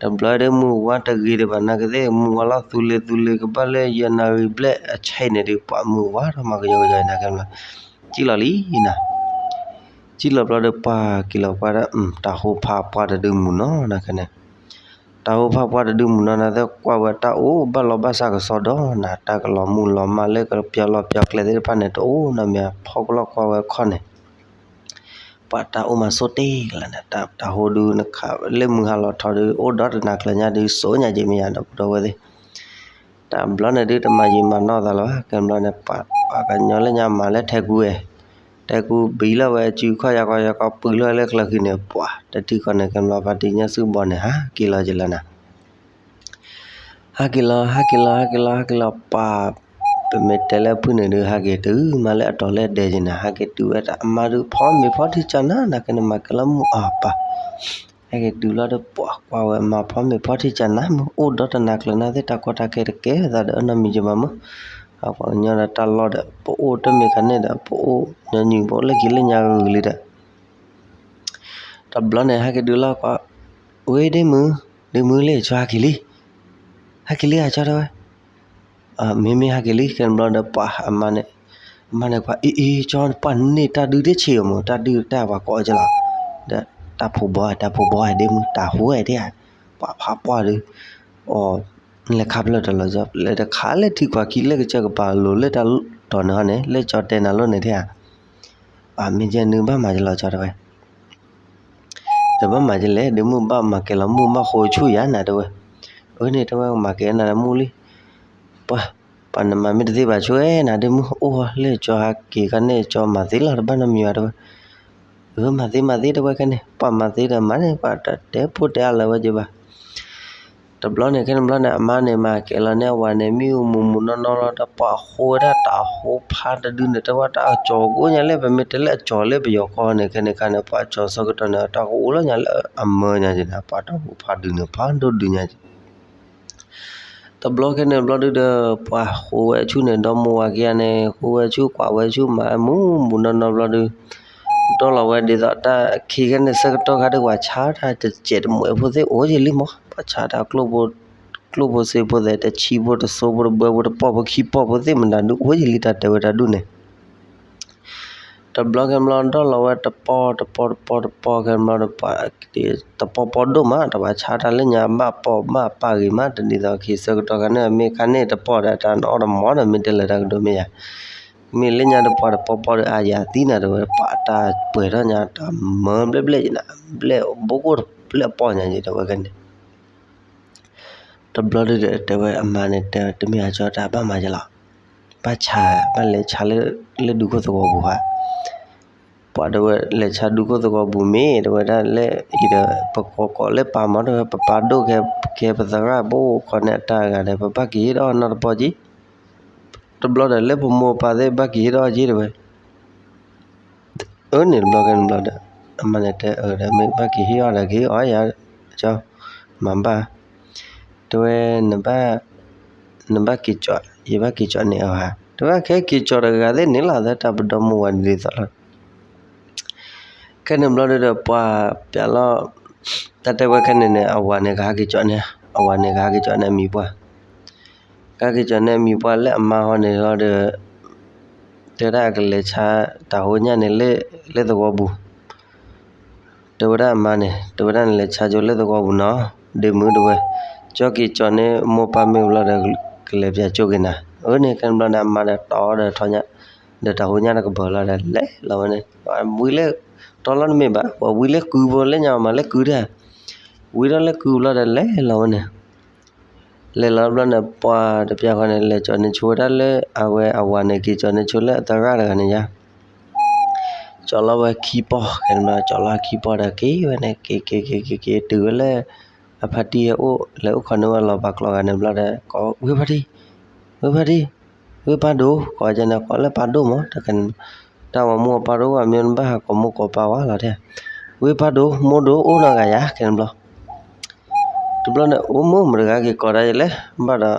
တဘျီဒီး မုၢ်ဝါတဂ့ၤဒံးဘၣ် နာ်က့သ့ၣ် မုၢ်ဝါလီၤသူလ့သူလ့ ကဘၣ်လၢယဲၢ်နၣ်ရံၣ်ဘျဲၣ်အဆဲးန့ၣ်ဒီး ပှၤမုၢ်ဝါထီၣ်မၤကယီကယီနၤ ခဲန့ၣ်ဘျီ စံၣ်လီၤလံနၤ. စံၣ်လီၤဘျီဒီး ပှၤက့ၤလီၤကွၢ်ဒီး တၢ်ဟိဖးပှၢ်တဒုမုၢ်နီၤနၤ ခဲန့ၣ်. တၢ်ဟိဖးပှၢ်တဒုမုၢ်နီၤနၤ သ့ၣ်ကွၢ်ဝဲတၢ်အိၣ်ဘၣ်လီၤဘၣ်စးကစီဒီနၤ တၢ်ကလီၤမုၢ်လီၤမၢ်လၢကပျီလီၤပျီကျဲသ့ၣ်တဖၣ်န့ၣ် တအိၣ်နီတမံၤ ဖီကလီၢ်ကွၢ်ဝဲခီၣ်န့ၣ် ပှၤတၢ်အိၣ်မၤဆိတ့ၢ်လၢၤနၤ တၢ်ဟိဒုးနခးလၢမုၢ်ဟါလီၤထီဒုး အိၣ်ဒီးတနၤကျၢၤညါဒုး စိညါက့မ့ၢ်ယၤဒီး ပဒီဝဲသ့ၣ် တဘျီန့ၣ်ဒုး တမၤယံာ်မၤနီၢ်သးလၢၤဘၣ် ခဲန့ၣ်ဘျီန့ၣ် ပှၤ ပှၤကညီလၢညါမၤလၢထဲကူဝဲ, ထဲကူဘံလီၤဝဲစုခီၣ်ယၤကီယၤကီ ပုၢ်လီၤဝဲလၢချၢဃံန့ၣ် ပှၤ တထံၣ်ဃီန့ၣ် ခဲန့ၣ်ဘျီ ဖါတံၢ်ညၣ်စုဘီန့ၣ် ဟးက့ၤလီၤက့ၤလၢၤနၤ ဟးက့ၤလီၤ ဟးက့ၤလီၤ ဟးက့ၤလီၤ ဟးက့ၤလီၤ ပှၤ ပမ့ၢ်တဲလၢဖုၣ်န့ၣ်ဒုး ဟးက့ၤတုၤမးလၢအတီၤလၢအဒဲက့ၤနၤ ဟးက့ၤတုၤဝဲဒၣ်အမါဒုး ဖီမ့ၤဖီထံကၢ်နၤ နၤ ခဲန့ၣ် မၤကဲလီၤမုၢ်အီၤပၢ် ဟဲက့ၤတုၤလီၤဒီး ပှၤကွၢ်ဝဲအမါ ဖီမ့ၤဖီထံကၢ်နၤ မ့ၢ်အိၣ်ဒီးတနၤကျၢၤနၤသ့ၣ် တၢ်ကီတၢ်ခဲတကဲသးဒီးအနီတမံၤက့မးမး အပှၤကညီဒီးတၢ်လီၢ်ဒီး ပအိၣ်တမ့ၢ်ခါန့ၣ်ဒီး ပအိၣ်ညီနုၢ် ပအိၣ်လၢခံလၢညါဂ့ၤဂ့ၤလံဒီး တဘျီန့ၣ် ဟဲက့ၤတုၤလီၤကွၢ်, ဝဲဒ့မုၢ်, ဒ့မုၢ်လံ ကၠီဟဲက့ၤလံ, ဟဲက့ၤလံဧါ ကၠီ တဲဝဲ, မ့မ့ၢ်ဟဲက့ၤလံ ခဲန့ၣ်ဘျီဒီး ပှၤအမါန့ၣ်, အမါန့ၣ်ကွၢ် အံၤ အံၤ ကၠီ ပှၤန့ၢ်တၢ်ဒုးတဆံးအမုၢ် တၢ်ဒုးတၢ်ပှၤကိးကလီၤ, ဒီးတၢ်ဖိဘီ တၢ်ဖိဘီ ဒ့မုၢ် တၢ်ဟိဝဲဒၣ်ဧါ, ပှၤဖးပှၢ်ဒီး, အိ နလဲၤခးဖျၢၣ်တၢ်လီၤကၠီ လဲၤတခါလၢထံခွးခံလၢကစၢၢ်ကပၤလိၤလၢတၢ်တီၤန့ၣ်ဟီန့ၣ် လၢကၠီတဲနၤလိၤန့ၣ်ဒၣ်ဧါ, မ့ၢ်ကဲနုဘၣ်မၤကလီၤကၠီ တဲဝဲ တဘၣ်မၤကလဲၣ် ဒ့မုၢ် ဘၣ်မၤကဲလီၤမုၢ် ဘၣ်ဃိဆူၣ်ယၤနၤ တဲဝဲ, အန့ၣ် တဲဝဲ မၤကဲနၤမုၢ်လံ, ပှၤ ပှၤနမၤမ့ၢ်တသ့ဘၣ်ဆိၣ်ဝဲနၤ ဒ့မုၢ်အိၣ်လၢကၠီဟးက့ၤခါန့ၣ် ကၠီမၤသ့လီၤ တဘၣ်နီတမံၤဘၣ် တဲဝဲ, မၤသ့မၤသ့ တဲဝဲ ခဲန့ၣ် ပှၤမၤသ့ဒီးမၤန့ၣ် ပှၤတတဲဖိတဲအါလၢၤဝဲက့ဘၣ် တဘျီန့ၣ် ခဲန့ၣ်ဘျီန့ၣ် အမါန့ၣ် မၤကဲလီၤန့ၢ်အဝၤန့ၣ် မ့ၢ်အိၣ်မူးမူးနီၢ်နီၢ်လီၤ ဒီးပှၤဃိဝဲဒၣ်တၢ်ဟိဖးတဒုန့ၣ် တဲဝဲတၢ်အကၠီၤကိးညါလၢ ပမ့ၢ်တဲလၢအကၠီၤလၢပယီၤကီၢ်န့ၣ် ခဲန့ၣ်ခါန့ၣ် ပှၤကၠီၤဆၢကတီၢ်န့ၣ် တၢ်ကအိၣ်လၢညါလၢအမၢညါက့ၤန့ၣ် ပှၤတၢ်ဟိဖးဒုန့ၣ် ဖးဒိၣ်ဒုညါက့ၤ တဘျီခဲန့ၣ်ဘျီဒုဒီး ပှၤဃိဝဲဆူၣ်န့ၣ် ဒီမါဝၤခံဂၤန့ၣ် ဃိဝဲဆူၣ်ကွၢ်ဝဲဆူၣ်မၤမူးမူးနီၢ်နီၢ်ဘျီဒု ဒီးလီၤဝဲဒ်သိးတၢ်ခံခဲန့ၣ်ဆၢကတီၢ်ခါဒုး ပှၤဆါတၢ်တစဲးတမှဲးဖိသ့ၣ်အိၣ်ယံာ်လံမး ပှၤဆါတၢ် ကျိၣ်ဖိစ့ဖိသ့ၣ် တဆံဖိတစိဖိတဘၢဖိတပီၢ်ဖိခံပီၢ်ဖိသ့ၣ်မတၤဒုး အိၣ်ယံာ်လံတၢ်တဲဝဲတၢ်ဒုးန့ၣ် တဘျီခဲန့ၣ်ဘျီ ဒီးလီၤဝဲတပီၢ်တပီၢ်တပီၢ်တပီၢ်ခဲန့ၣ်ဘျီဒီး တပီၢ်ပီၢ်ဒိၣ်မး တပှၤဆါတၢ်လၢညါဘၣ်ပီၢ်ဘၣ်ပၢ်ဂ့ၤမး တဒ်သိးခံဆၢကတီၢ်ခါန့ၣ် မ့ၢ်ခါန့ၣ်တပီၢ်ဒီး တၢ်နအီၣ်တမီၢ်ဒီး မ့ၢ်တဲလၢတၢ်ကဒိးမ့ၢ်ယၤ မ့ၢ်လၢညါတပှၤတပီၢ်ပီၢ်ဒီး အါယၤသံနၤတဲဝဲ ပှၤတၢ်ပှဲၤထီၣ်ညါ တၢ်မၢဘျဲၣ်ဘျဲၣ်ယံၤနၤ ဘျဲၣ်ဘိကိၣ်တဘျဲၣ်အပီၢ်ညါယံၤတဲဝဲခဲန့ၣ် တဘျီဒုဒီး တဲဝဲအမါန့ၣ် တဲတမ့ၢ်အကၠီတၢ်ဘၣ်မၤယလီၤ, ဘၣ်ဆါ ဘၣ်လဲၤဆါလၢ လၢဒူခိၣ်သဝီပူၤဧါ, ပှၤတဲဝဲ လဲၤဆါဒူခိၣ်သဝီပူၤမ့ၢ် တဲဝဲဒၣ်လၢ အံၤဒီး ပကိးကိးလၢပၢ်မၢ် တဲဝဲ ပပၢ်ဒိၣ်ကဲ ကဲပသရၣ်ဘိအိၣ်ခိးန့ၣ်အတၢ်ဂၤဒီး ပဘၣ်က့ၤဟ့ၣ်ဒီးအီၤနီတပီၢ်က့ၤ တဘျီဒီး လၢပမိၢ်ပၢ်သ့ၣ်ဘၣ်က့ၤဟ့ၣ်ဒီးအီၤက့ၤတဲဝဲ အၢန့ၣ်တဘျီခဲန့ၣ်ဘျီဒီး အမါန့ၣ်တဲအၢဒီး မ့ၢ်ဘၣ်က့ၤဟ့ၣ်အီၤဒီးက့ၤအီၤယၤ ကၠီ မၤဘၣ် တဲဝဲ နဘၣ် နဘၣ်က့ၤကၠီ ယဘၣ်က့ၤကၠီန့ၢ်အီၤဧါ တဲဝဲ ခဲက့ၤကၠီတဂၤသ့ၣ်န့ၣ်လီၤ သတးပဒီမိၢ်ဝၤဒ်သိးလီၤ ခဲန့ၣ်ဘျီဒုဒီး ပှၤပျးလီၤ တၢ်တဲဝဲခဲန့ၣ်န့ၣ် အဝၤန့ၣ်ကဟဲက့ၤကၠီန့ၢ် အဝၤန့ၣ်ကဟဲက့ၤကၠီန့ၢ်အမံၤပှၢ် ကဟဲက့ၤကၠီန့ၢ်အမံၤပှၢ်လၢအမါဟီန့ၣ်လီၤဒီး တဲဝဲဒၣ်ကလဲၤဆါတၢ်ဟိညၣ်န့ၣ်လၢ လၢသဝီပူၤ တဲဝဲဒၣ်အမါန့ၣ် တဲဝဲဒၣ်နလဲၤဆါကၠိလၢသဝီပူၤနီၤ ဒ့မုၢ်တဲဝဲ ကၠီက့ၤကၠီန့ၢ် မိၢ်ပၢ်မ့ၢ်ဘျီဒီး ကလဲၤပျးကၠိက့ၤနၤ အၢန့ၣ် ခဲန့ၣ်ဘျီန့ၣ် အမါဒီးတီဒီးထီညၣ် ဒီးတၢ်ဟိညၣ်တကပၤလီၤဒီး လဲၤလီၤဝဲန့ၣ် ဝံလၢ တီလီၤတမ့ၢ်ဘၣ် ပှၤဝံလၢကုဘိလၢညါမးလၢကုတၢ် ဝံထီၣ်လၢကုဘိလီၤဒီး လဲၤလီၤဝဲန့ၣ် လဲၤလီၤဘျီန့ၣ် ပှၤတပျးဃီန့ၣ် လဲၤကၠီန့ၢ်ဆိဝဲဒၣ်လၢ အဝဲအဝၤန့ၣ် က့ၤကၠီန့ၢ်ဆိလၢအသရၣ်တဂၤန့ၣ်ယါ ကၠီလီၤဝဲခံပီၢ် ခဲန့ၣ်ဘျီ ကၠီလီၤခံပီၢ်ဒီး က့ၤဝဲန့ၣ် က့ၤက့ၤက့ၤက့ၤက့ၤ တုၤဝဲလၢ အဖါတံၢ်ဟဲအိၣ် လဲၤအိၣ်ခိးန့ၢ်ဝဲလီၤပာ်ကျိာ်ဂၤန့ၣ်ဘျီဒီး ကိးဝဲဖါတံၢ် ဝဲဖါတံၢ် ဝဲပၢ်ဒိၣ် ကိးကန့ၣ် ကိးလၢပၢ်ဒိၣ်မး တၢ်ဝၤမူအပၢ်ဒိၣ်ဝဲ မ့ၢ်နဘၣ်ဟးကိးမိၢ်ကိးပၢ်ဝဲလီၤတဲ ဝ့ၢ်ဖးဒိၣ် မိၢ်ဒိၣ်အိၣ်နီတဂၤယၤ ခဲန့ၣ်ဘျီ. တဘျီန့ၣ် အိၣ်မုၢ်မတဂၤက့ၤကိးတၢ်ယလဲၣ် ဘၣ်ဒီး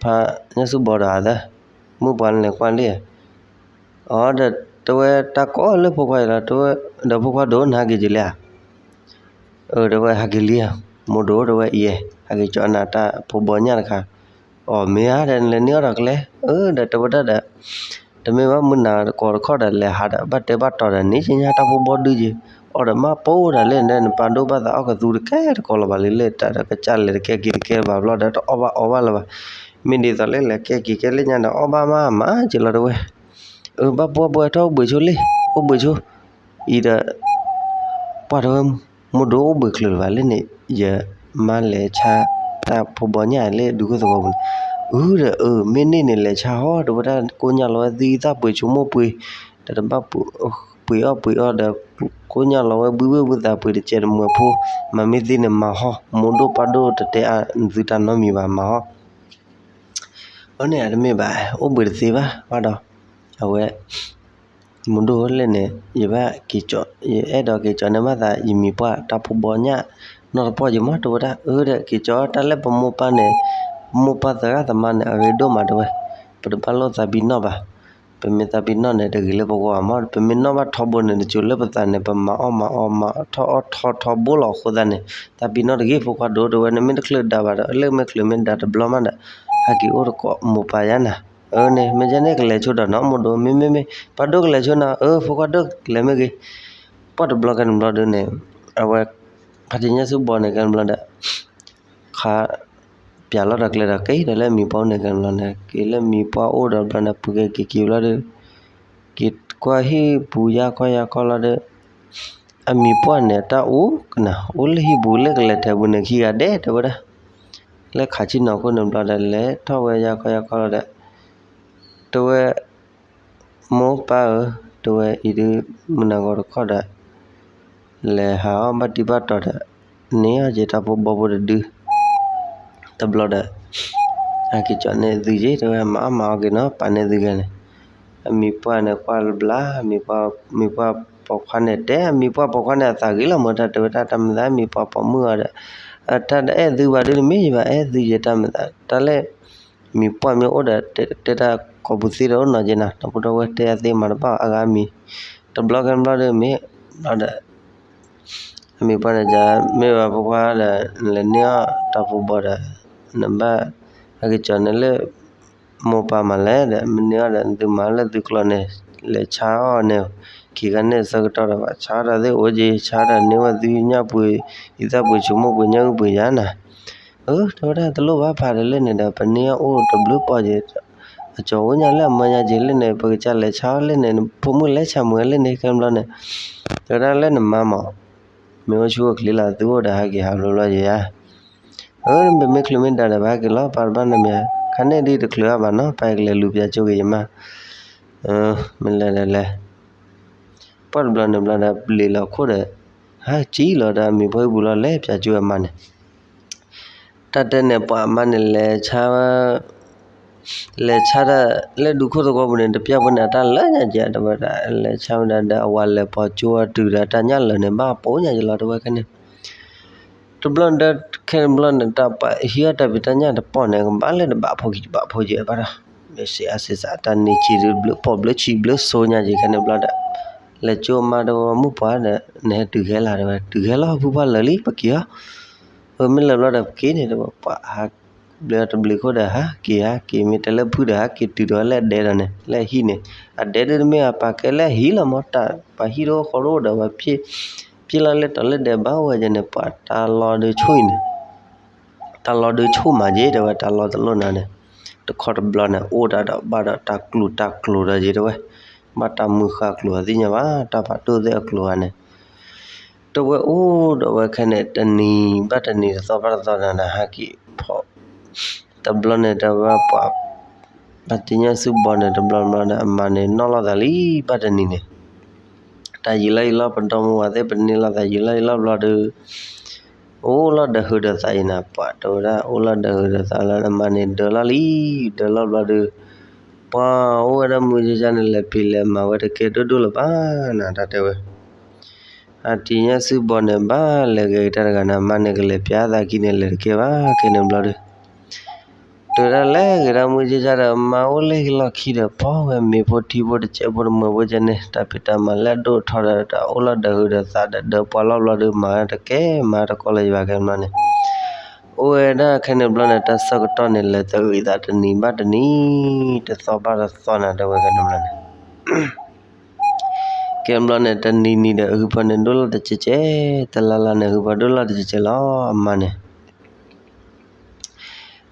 ဖးညၣ်စူၣ်ဘီဒီးအသၢ မုၢ်ပှၢ်န့ၣ်လဲၤကွၢ်လံဧါ. အီ ဒီးတဲဝဲတၢ်ကိးလၢဖိခွါအံၤလီၤ တဲဝဲ ဒီးဖိခွါဒိၣ်နဟးက့ၤက့ၤလံဧါ. အၢ တဲဝဲ ဟးက့ၤလံဧါ မိၢ်ဒိၣ် တဲဝဲ အံၤ ဟးက့ၤကၠီနၤတၢ်ဖိဘီညၣ်တခါ. အီ မ့ၢ်ဧါ ဒီးနလဲၤန့ၢ်အီၣ်ဒီးကျဲ အၢ ဒီးတဲဝဲဒၣ်ဒီး တမ့ၢ်ဘၣ် မုၢ်နၤကိးတခီဒီး လဲၤဟးဒီး ဘၣ်တဲဘၣ်တီၤဒီး န့ၣ်က့ညါတၢ်ဖိဘီဒုက့ၤ အီၣ်ဒီးမ့ၢ်ပိၢ်ဒီးလၢန့ၣ် နပၢ်ဒိၣ်ဘၣ်သးအီၣ်ကသူတကဲတကိးလၢၤဘၣ်လံ လၢတၢ်ဒီးကစၢ်လဲၤတကဲက့ၤတကဲဘၣ်ဘျီဒီး တအီၣ်ဘၣ်အီဘၣ်လၢၤဘၣ်. မ့ၢ်ဒ်သိးလၢလဲၤကဲက့ၤကဲလၢညါဒီး အီၣ်ဘၣ်မးမးက့ၤလီၤ တဲဝဲ. အၢ ဘၣ်ပှၢ်ပှၢ်ထီၣ်အိၣ်ဘှံးဆိလံ အိၣ်ဘှံးဆိ အံၤဒီး ပှၢ်တဲဝဲ မိၢ်ဒိၣ်အိၣ်ဘှံးချုးလၢၤဘၣ်လၢန့ၣ် ယမါလဲၤဆါတၢ်ဖိဘီညၣ်လၢဒူခိၣ်သဝီပူၤန့ၣ်. အၢ ဒီးအၢ မ့ၢ်န့ၢ်န့ၣ် လဲၤဆါဟီ တဲဝဲဒၣ် ကိၣ်ညၣ်လီၤဝဲသံသၣ်ပှ့ၤဆိမိၢ်ပှ့ၤ ဒီးတဘၣ်ပှ့ၤအီၣ်ပှ့ၤအီၣ်ဒီး ကိၣ်ညၣ်လီၤဝဲဘှံးဝ့ၢ်ဘှံးသးပှ့ၤတစဲးတမှဲၤဖိ မၤမ့ၢ်သ့န့ၣ်မၤဟီ မိၢ်ဒိၣ်ပၢ်ဒိၣ်တတဲအါသုတၢ်နီတမံၤဘၣ် မၤဟီ အန့ၣ်အတမ့ၢ်ဘၣ် အိၣ်ဘှံးတသ့ဘၣ် ဘၣ်ဒီး အဝဲ မိၢ်ဒိၣ်လၢန့ၣ် ယဘၣ်က့ၤကၠီ ယအဲၣ်ဒိးက့ၤကၠီန့ၢ်ဘၣ်သး ယမံၤပှၢ်တၢ်ဖိဘီညၣ် နီၢ်တပီၢ်ယမး တဲဝဲဒၣ် အၢ ဒီး က့ၤကၠီတၢ်လၢပမိၢ်ပၢ်န့ၣ် ပမိၢ်ပၢ်သရၣ်သမါန့ၣ် အရ့ဒိၣ်မး တဲဝဲ ပတဘၣ်လိၣ်သးဘံၣ်နီၣ်ဘၣ် ပမ့ၢ်သးဘံၣ်နီၣ်န့ၣ် တဂ့ၤလၢပဂီၢ်မး ပမ့ၢ်နီၣ်ဘၣ်ထီဘိန့ၣ် တစိၤလၢပသးန့ၣ် ပမၤအီၣ်မၤအီမၤထီၣ်အီၣ်ထီထီဘိလီၤအဃိသတးန့ၣ် သးဘံၣ်နီၣ်တဂ့ၤ ဖိခွါဒိၣ် တဲဝဲ နမ့ၢ်တချုးဒၣ်ဘၣ်ဒီး လၢမ့ၢ်ချုးမ့ၢ်ဒၣ်တဘျီမးဒီး ဟဲက့ၤအိၣ်တကိးမိၢ်ပၢ်ယါနၤ အၢန့ၣ် မ့ၢ်ကဲန့ၣ်ကလဲၤဆိဒီးနီၤ မိၢ်ဒိၣ် မ့မ့မ့ၢ် ပၢ်ဒိၣ်ကလဲၤဆိနီၤ အၢ ဖိခွါဒိၣ်ကလဲၤမ့ၢ်ဂ့ၤ ပှၢ်တဘျီကဲန့ၣ်ဘျီဒုန့ၣ် အဝဲ ဖါတံၢ်ညၣ်စူၣ်ဘီန့ၣ် ကဲန့ၣ်ဘျီဒီး ခါ ပျးလီၤဒီးကျဲဒီး က့ၤဒီးလၢအမံၤပှၢ်အိၣ်န့ၣ် ကဲန့ၣ်ဘျီန့ၣ် က့ၤလၢမံၤပှၢ်အိၣ်ဒီးဘျီန့ၣ် ပက့ၤက့ၤက့ၤဘျီဒီး က့ၤကွၢ်ဟံၣ်ပူၤယါခီယါခီလီၤဒီး အမံၤပှၢ်န့ၣ် တၢ်အိၣ်ကနၣ် အိၣ်လၢဟံၣ်ပူၤလၢကလဲၤထဲပူၤန့ၣ် ခံဂၤဒဲး တဲဝဲဒၣ် လၢခးဆံနီၤခိၣ်န့ၣ်ဘျီဒီး လဲၤထီၣ်ဝဲယါခီယါခီလီၤဒီး တဲဝဲ မိၢ်ပၢ်ဧၢ, တဲဝဲအံၤဒုး မုၢ်နၤဂီၤတခီဒီး လဲၤဟးအီၣ်ဘၣ်တံၢ်ဘၣ်တီၤဒီး န့ၢ်အီၣ်က့ၤတၢ်ဖိဘီဖိတဒု တဘျီဒီး အက့ၤကၠီန့ၢ်သုက့ၤ တဲဝဲ မၤအီၣ်မၤအီၣ်က့ၤနီၤ ပာ်န့ၢ်သုက့ၤန့ၣ် အမံၤပှၢ်န့ၣ် ကွၢ်လၢဘျါ မံၤပှၢ်ပိာ်ခွါန့ၣ် တဲ အမံၤပှၢ်ပိာ်ခွါန့ၣ် အသးဂ့ၤလီၤမၢ် တၢ်တဲဝဲဒၣ် တၢ်မၤသးမံၤပှၢ်ပိာ်မုၣ်အီၤဒီး တၢ်တအဲၣ်သုဘၣ်ဒုး တမ့ၢ်ယဘၣ် အဲၣ်သုယတၢ်မၤသး တၢ်လၢ မံၤပှၢ်မ့ၢ်အိၣ်ဒီး တဲတၢ်ကိးပူၤသ့ဒီးအိၣ်နီၤက့ၤနၤ ဒီပုၢ်ဒီဝဲၢ်တဲအသ့မၤတဘၣ်အဂၤမံၤ တဘျီကဲဘျီဒီးမ့ၢ် ဘျီဒီး အမံၤပှၢ်န့ၣ် မ့ၢ်ဘၣ်ဖိခွါဒီး နလဲၤန့ၢ်အီၣ်တၢ်ဖိဘီဒီး နဘၣ် ဟဲက့ၤကၠီန့ၢ်လၢ မိၢ်ပၢ်မးလဲၣ်ဒီး မ့ၢ်န့ၢ်အီၣ်ဒီး သုမၤလၢသုကျိၤန့ၣ် လဲၤဆါအီၣ်န့ၣ် ခံခါန့ၣ်ဆၢကတီၢ်ဒီး ဘၣ်ဆါအီၣ်တၢ်သ့ၣ်အိၣ်က့ၤ ဆါဒီးန့ၢ်ဝဲသုညၣ်ပှ့ၤ အံသၣ်ပှ့ၤဆိမိၢ်ပှ့ၤညၣ်အုၣ်ပှ့ၤယါနၤ အၢ တဲဝဲဒၣ်တလိၣ်ဘၣ်ဖးဒီးလၢန့ၣ်ဒီး ပန့ၢ်အီၣ်အိၣ်တဘျုးပီၢ်က့ၤ အကၠီၤအိၣ်ညါလၢအမၢညါက့ၤလၢန့ၣ် ပကစၢ်လဲၤဆါအီၣ်လၢန့ၣ် ဖိမုၣ်လဲၤဆါမုာ်လၢန့ၣ် ကဲဘျီန့ၣ် တဲဝဲဒၣ်လၢနမါမး မ့ၢ်အိၣ်ဆူၣ်အိၣ်ချ့လီၤ သုအိၣ်ဒီးဟဲက့ၤဟးဘျီဘျီယၤ အၢ ပမ့ၢ်ချုးမ့ၢ်ဒါဒီး ပဟဲက့ၤလီၤ ပၢ်တဘၣ်နမံၤ ခါန့ၣ်ဒ်တချုးအါဘၣ်နီၤ ပၢ်ကလဲၤလူၤပၠးကၠိက့ၤယမါ မ့ၢ်လဲၤဒီးလဲၤ ပှၢ်တဘျီန့ၣ်ဘျီဒီး ပျံၤလီၤခိၣ်ဒီး ဟးကံလီၤဒီး မံၤဖီအံၤပူၤလီၤ လဲၤပၠးကၠိအမါန့ၣ် တၢ်တဲန့ၣ် ပှၤအမါန့ၣ် လဲၤဆါ လဲၤဆါတၢ်လၢဒူခိၣ်သဝီပူၤန့ၣ် တပျၢ်ဖိန့ၣ် အတၢ်လၢညါက့ၤ တဲဝဲဒၣ် လဲၤဆါဝဲဒၣ်ဒီး အဝၤလဲၤပိာ်ကၠိအီၤတုၤဒီး တၢ်ညၣ်လၢာ်န့ၣ် ဘၣ်ပိာ်ညါက့ၤလီၤ တဲဝဲခဲန့ၣ် တဘျီဒီး ခဲန့ၣ်ဘျီန့ၣ် တၢ်ပှၤဟံးအီၣ်တၢ်ဖံးတၢ်ညၣ်တပီၢ်န့ၣ် ကဘၣ်လၢတဘၣ်ဖိကံတဘၣ်ဖိကံဘၣ်ဒီး မ့ၢ်စံးအါစံးစး တၢ်န့ၢ်ဆံးဘျုးပိာ်ဘျုးဆံးဘျုးစိညါက့ၤခဲန့ၣ်ဘျီဒီး လဲၤကၠိမါတဝဲ မုၣ်ပှၢ်ဒီး နဟဲတုၤခဲလၢာ် တဲဝဲ တုၤခဲလၢာ် ဖုပှၢ်လၢာ်လံ ပက့ၤအီၤ အမ့ၢ်လၢာ်ဘျီဒီး ပက့ၤန့ၣ် တဲဝဲ ပှၤဟး ဘျုးတဘျုးခိၣ်ဒီး ဟးက့ၤ ဟးက့ၤ မ့ၢ်တဲလၢဖုဒီး ဟးက့ၤတုၤဒီးလၢအဒဲဒီးန့ၣ် လၢအဟံၣ်န့ၣ် အဒဲဒုးတမ့ၢ်အပာ်ကဲလၢအဟံၣ်လီၤမး တၢ်ပှၤဟံၣ်တအိၣ်ဃီတအိၣ်ဒီး ပှၤ ပျဲလီၤလၢတီၤလၢဒဲးဘၣ်ဝဲကန့ၣ် ပှၤတၢ်လီၤဒုးဆူၣ်အံၤန့ၣ် တၢ်လီၤဒုးဆူၣ်မးက့ၤ တဲဝဲ တၢ်လီၤတလိၣ်နၤန့ၣ် တခီတဘျီန့ၣ် အိၣ်ဒၣ်ဒီးဘၣ်ဒီးတၢ်ကျူၤတၢ်ကျိၤဒီးက့ၤ တဲဝဲ ဘၣ်တၢ်မုၢ်ဃၢ်ကျိၤအသ့ၣ်ညါဘၣ် တၢ်ဖးဒိၣ်သ့ၣ်အကျိၤဂၤန့ၣ် တဲဝဲအိၣ်ဒီးဝဲခဲန့ၣ် တနံၤဘၣ်တနံၤ တသီဘၣ်တသီန့ၣ် ဟးက့ၤဖီၣ် တဘျီန့ၣ် တဲဝဲပှၤ ဖါတံၢ်ညၣ်စူၣ်ဘီန့ၣ် တဘျီဘျီန့ၣ် အမါန့ၣ် နီၣ်လိာ်သးလံ ဘၣ်တနံၤန့ၣ် တၢ်ယံာ်လီၤယံာ်လီၤ ပဒီမါဝၤသ့ၣ် ပန့ၢ်လိာ်သး ယံာ်လီၤယံာ်လီၤဘျီဒီး အိၣ်လီၤဒီးဟုးဒီးသးအံၤနၤ ပှၤတဲဝဲဒၣ် အိၣ်လီၤဒီးဟုးဒီးသးလၢအမါန့ၣ် ဒၢးလီၤလံ ဒၢးလီၤဘျီဒီး ပှၤအိၣ်ဝဲဒၣ်မုၢ်ကၢ်ကၢ်န့ၣ် လဲၤဖံးလဲၤမၤဝဲတကဲဒိၣ်ဒိၣ်လၢၤဘၣ်နၤ တၢ်တဲဝဲ အတံၤညၣ်စုဘီန့ၣ် ဘၣ်လဲၤဂဲၤကဒါတဂၤန့ၣ် အမါန့ၣ်ကလဲၤပျးသးခံန့ၣ် လဲၤတကဲဘၣ် ခဲန့ၣ်ဘျီဒီး တုၤဒၣ်လဲၤဂဲၤဒၣ်မုၢ်ကၢ်ကၢ်ဒီး အမါအိၣ်လၢဟံၣ်လီၢ်ခံဒီး ဖီဝဲမ့ၤဖိထံဖိတစဲးဖိတမုာ်ဖိကဲန့ၣ် တၢ်ဖံးတၢ်မၤလၢအဒိၣ်ထီဒီး တၢ်အိၣ်လီၤဒီးဟုးဒီးသးဒီး ဒၢပှၤလီၤဘျီဒီး မၤတကဲမၤတကီလၢၤယဘၣ် ခဲန့ၣ်ဘျီန့ၣ် အိၣ်ဝဲဒၣ်ခဲန့ၣ်ဘျီန့ၣ် တၢ်ဆၢကတီၢ်န့ၣ် လဲၤတဂ့ၤသးတနံၤဘၣ်တနံၤ တသီဘၣ်တသီန့ၣ် တဲဝဲ ခဲန့ၣ်ဘျီန့ၣ် ခဲန့ၣ်ဘျီန့ၣ် တနံၤနံၤဒီး ဟုဖၢန့ၣ်ဒိၣ်လီၤတကဲးကဲး, တလါလါန့ၣ် ဟုဖၢဒိၣ်လီၤတကဲးကဲးလီၤ အမါန့ၣ်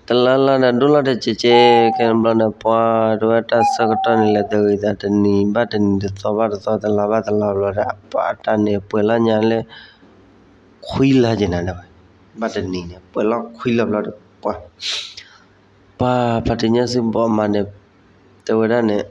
တလါလါဒီးဒိၣ်လီၤတကဲးကဲး, ခဲန့ၣ်ဘျီန့ၣ် ပှၤတဲဝဲတၢ်ဆၢကတီၢ်န့ၣ် လဲၤတဂ့ၤသးတနံၤဘၣ်တနံၤ တသီဘၣ်တသီ တလါဘၣ်တလါဘျီဒီး အပှၤတၢ်န့ၣ်ပှဲၤလီၤညါလၢ ခွံလါက့ၤနၤ တဲဝဲ, ဘၣ်တနံၤန့ၣ် ပှဲၤလီၤခွံလါဘျီဒီး ပှၤ ပှၤဖါတံၢ်ညၣ်စုဘီမါန့ၣ် တဲဝဲဒၣ်န့ၣ်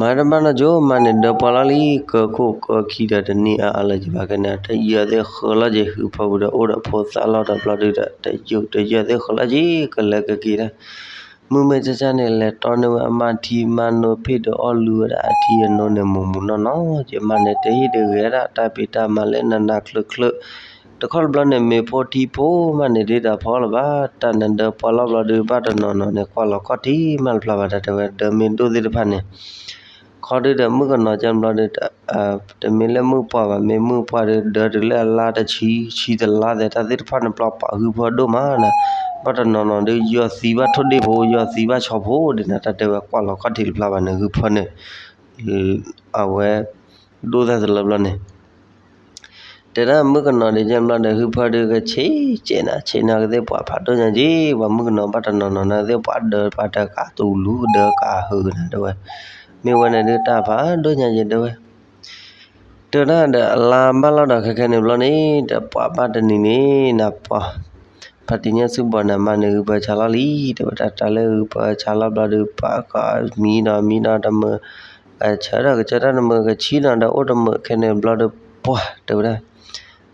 မၤတဘၣ်နီတဂၤ မါန့ၣ်ဒၢပှၤလီၤလံ ကၢခိၣ်ကၢခံဒီးတနံၤအါအါလၢၤက့ၤဘၣ် ခဲန့ၣ် တယၢၢ်သ့ၣ်ဃၢၤလီၤက့ၤ ဟုဖၢပူၤဒီးအိၣ်ဒီးဖိသၣ်လီၤဒီးဘျီဒုဒီး တယၢၢ် တယၢၢ်သ့ၣ်ဃၢၤလီၤက့ၤ ကလဲၤကက့ၤဒၣ် မုၢ်မ့ၢ်ကၢ်ကၢ်န့ၣ် လဲၤတီန့ၢ်ဝဲအမါထံမါနိဖ့ၣ်ဒီးအီၣ်လူၤဝဲဒၣ်အထံအနိန့ၣ် မူၤမူၤနီၢ်နီၢ်က့ၤ မါန့ၣ် တဟ့ၣ်ဒုးဂဲၤဒၣ်တၢ်ဖံးတၢ်မၤလၢနးနးချၢချၢ တခီတဘျီန့ၣ် မ့ၤဖိထံဖိမးန့ၣ် ဒ်တၢ်ဖီလၢၤဘၣ် တၢ်နဒၢပှၤလီၤဘျီဒုး ဘၣ်တနီၤနီၤန့ၣ် ကွၢ်လီၤခီၣ်ထံးမးတဖျါဘၣ် တၢ်တဲဝဲ ဒၢမ့ၢ်ဒိၣ်သ့ၣ်တဖၣ်န့ၣ် ခီဒုဒီးမုၣ်ကနီၤကဲဘျီဒီး တမ့ၢ်လၢမုၣ်ပှၢ်ဘၣ် မ့ၢ်မုၣ်ပှၢ်ဒီး ဒၢတုၤလၢအလါတဆံ ဆံတလါသဲး တၢ်သ့ၣ်တဖၣ်န့ၣ် ပျီပာ်ဟုဖၢဒိၣ်မးနၤ ဘၣ်တနီၤနီၤဒုး ယီၤသံဘၣ်ထိၣ်ဒ့ၣ်ဖိ ယီၤသံဘၣ်ဆီဖိဒ်န့ၣ် တၢ်တဲဝဲကွၢ်လီၤခီၣ်ထံးတဖျါဘၣ်န့ၣ် ဟုဖၢန့ၣ် အဝဲ ဒိၣ်သးတလၢဘျီန့ၣ် တဲဒၣ်မုၣ်ကနီၤဒ်ကဲဘျီဒီး ဟုဖၢဒုးကဆံးကဲးနၤ ဆံးနၤကသ့ၣ်ပှၤဖးဒိၣ်ညါက့ၤ ပှၤမုၣ်ကနီၤဘၣ်တနီၤနီၤနၤကသ့ၣ်ပှၤဒၢပှၤတကးတူၤလူၤကဒၢကးဟုးနၤတဲဝဲ မ့ၢ်ဝဲန့ၣ်ဒုးတၢ်ဖးဒိၣ်ညါက့ၤတဲဝဲ တဲဒၣ်ဒီးအလါဘၣ်လီၤဒီးခဲခဲန့ၣ်ဘျီန့ၣ် ဒီးပှၤဘၣ်တနံၤန့ၣ် နပှၤ ဖါတံၢ်ညၣ်စုဘီန့ၣ် မါန့ၣ် ဟုဖၢဆါလီၤလံ တဲဝဲဒၣ် တၢ်လၢဟုဖၢဆါလီၤဘျီဒီး ပှၤကမံဒီးမံဒီးတမုာ် ကဆၢထၢၣ်ကဆၢထၢၣ်တမုာ် ကဆံးနီၤဒီးအိၣ်တမုာ် ခဲန့ၣ်ဘျီဒီး ပှၤတဲဝဲဒၣ်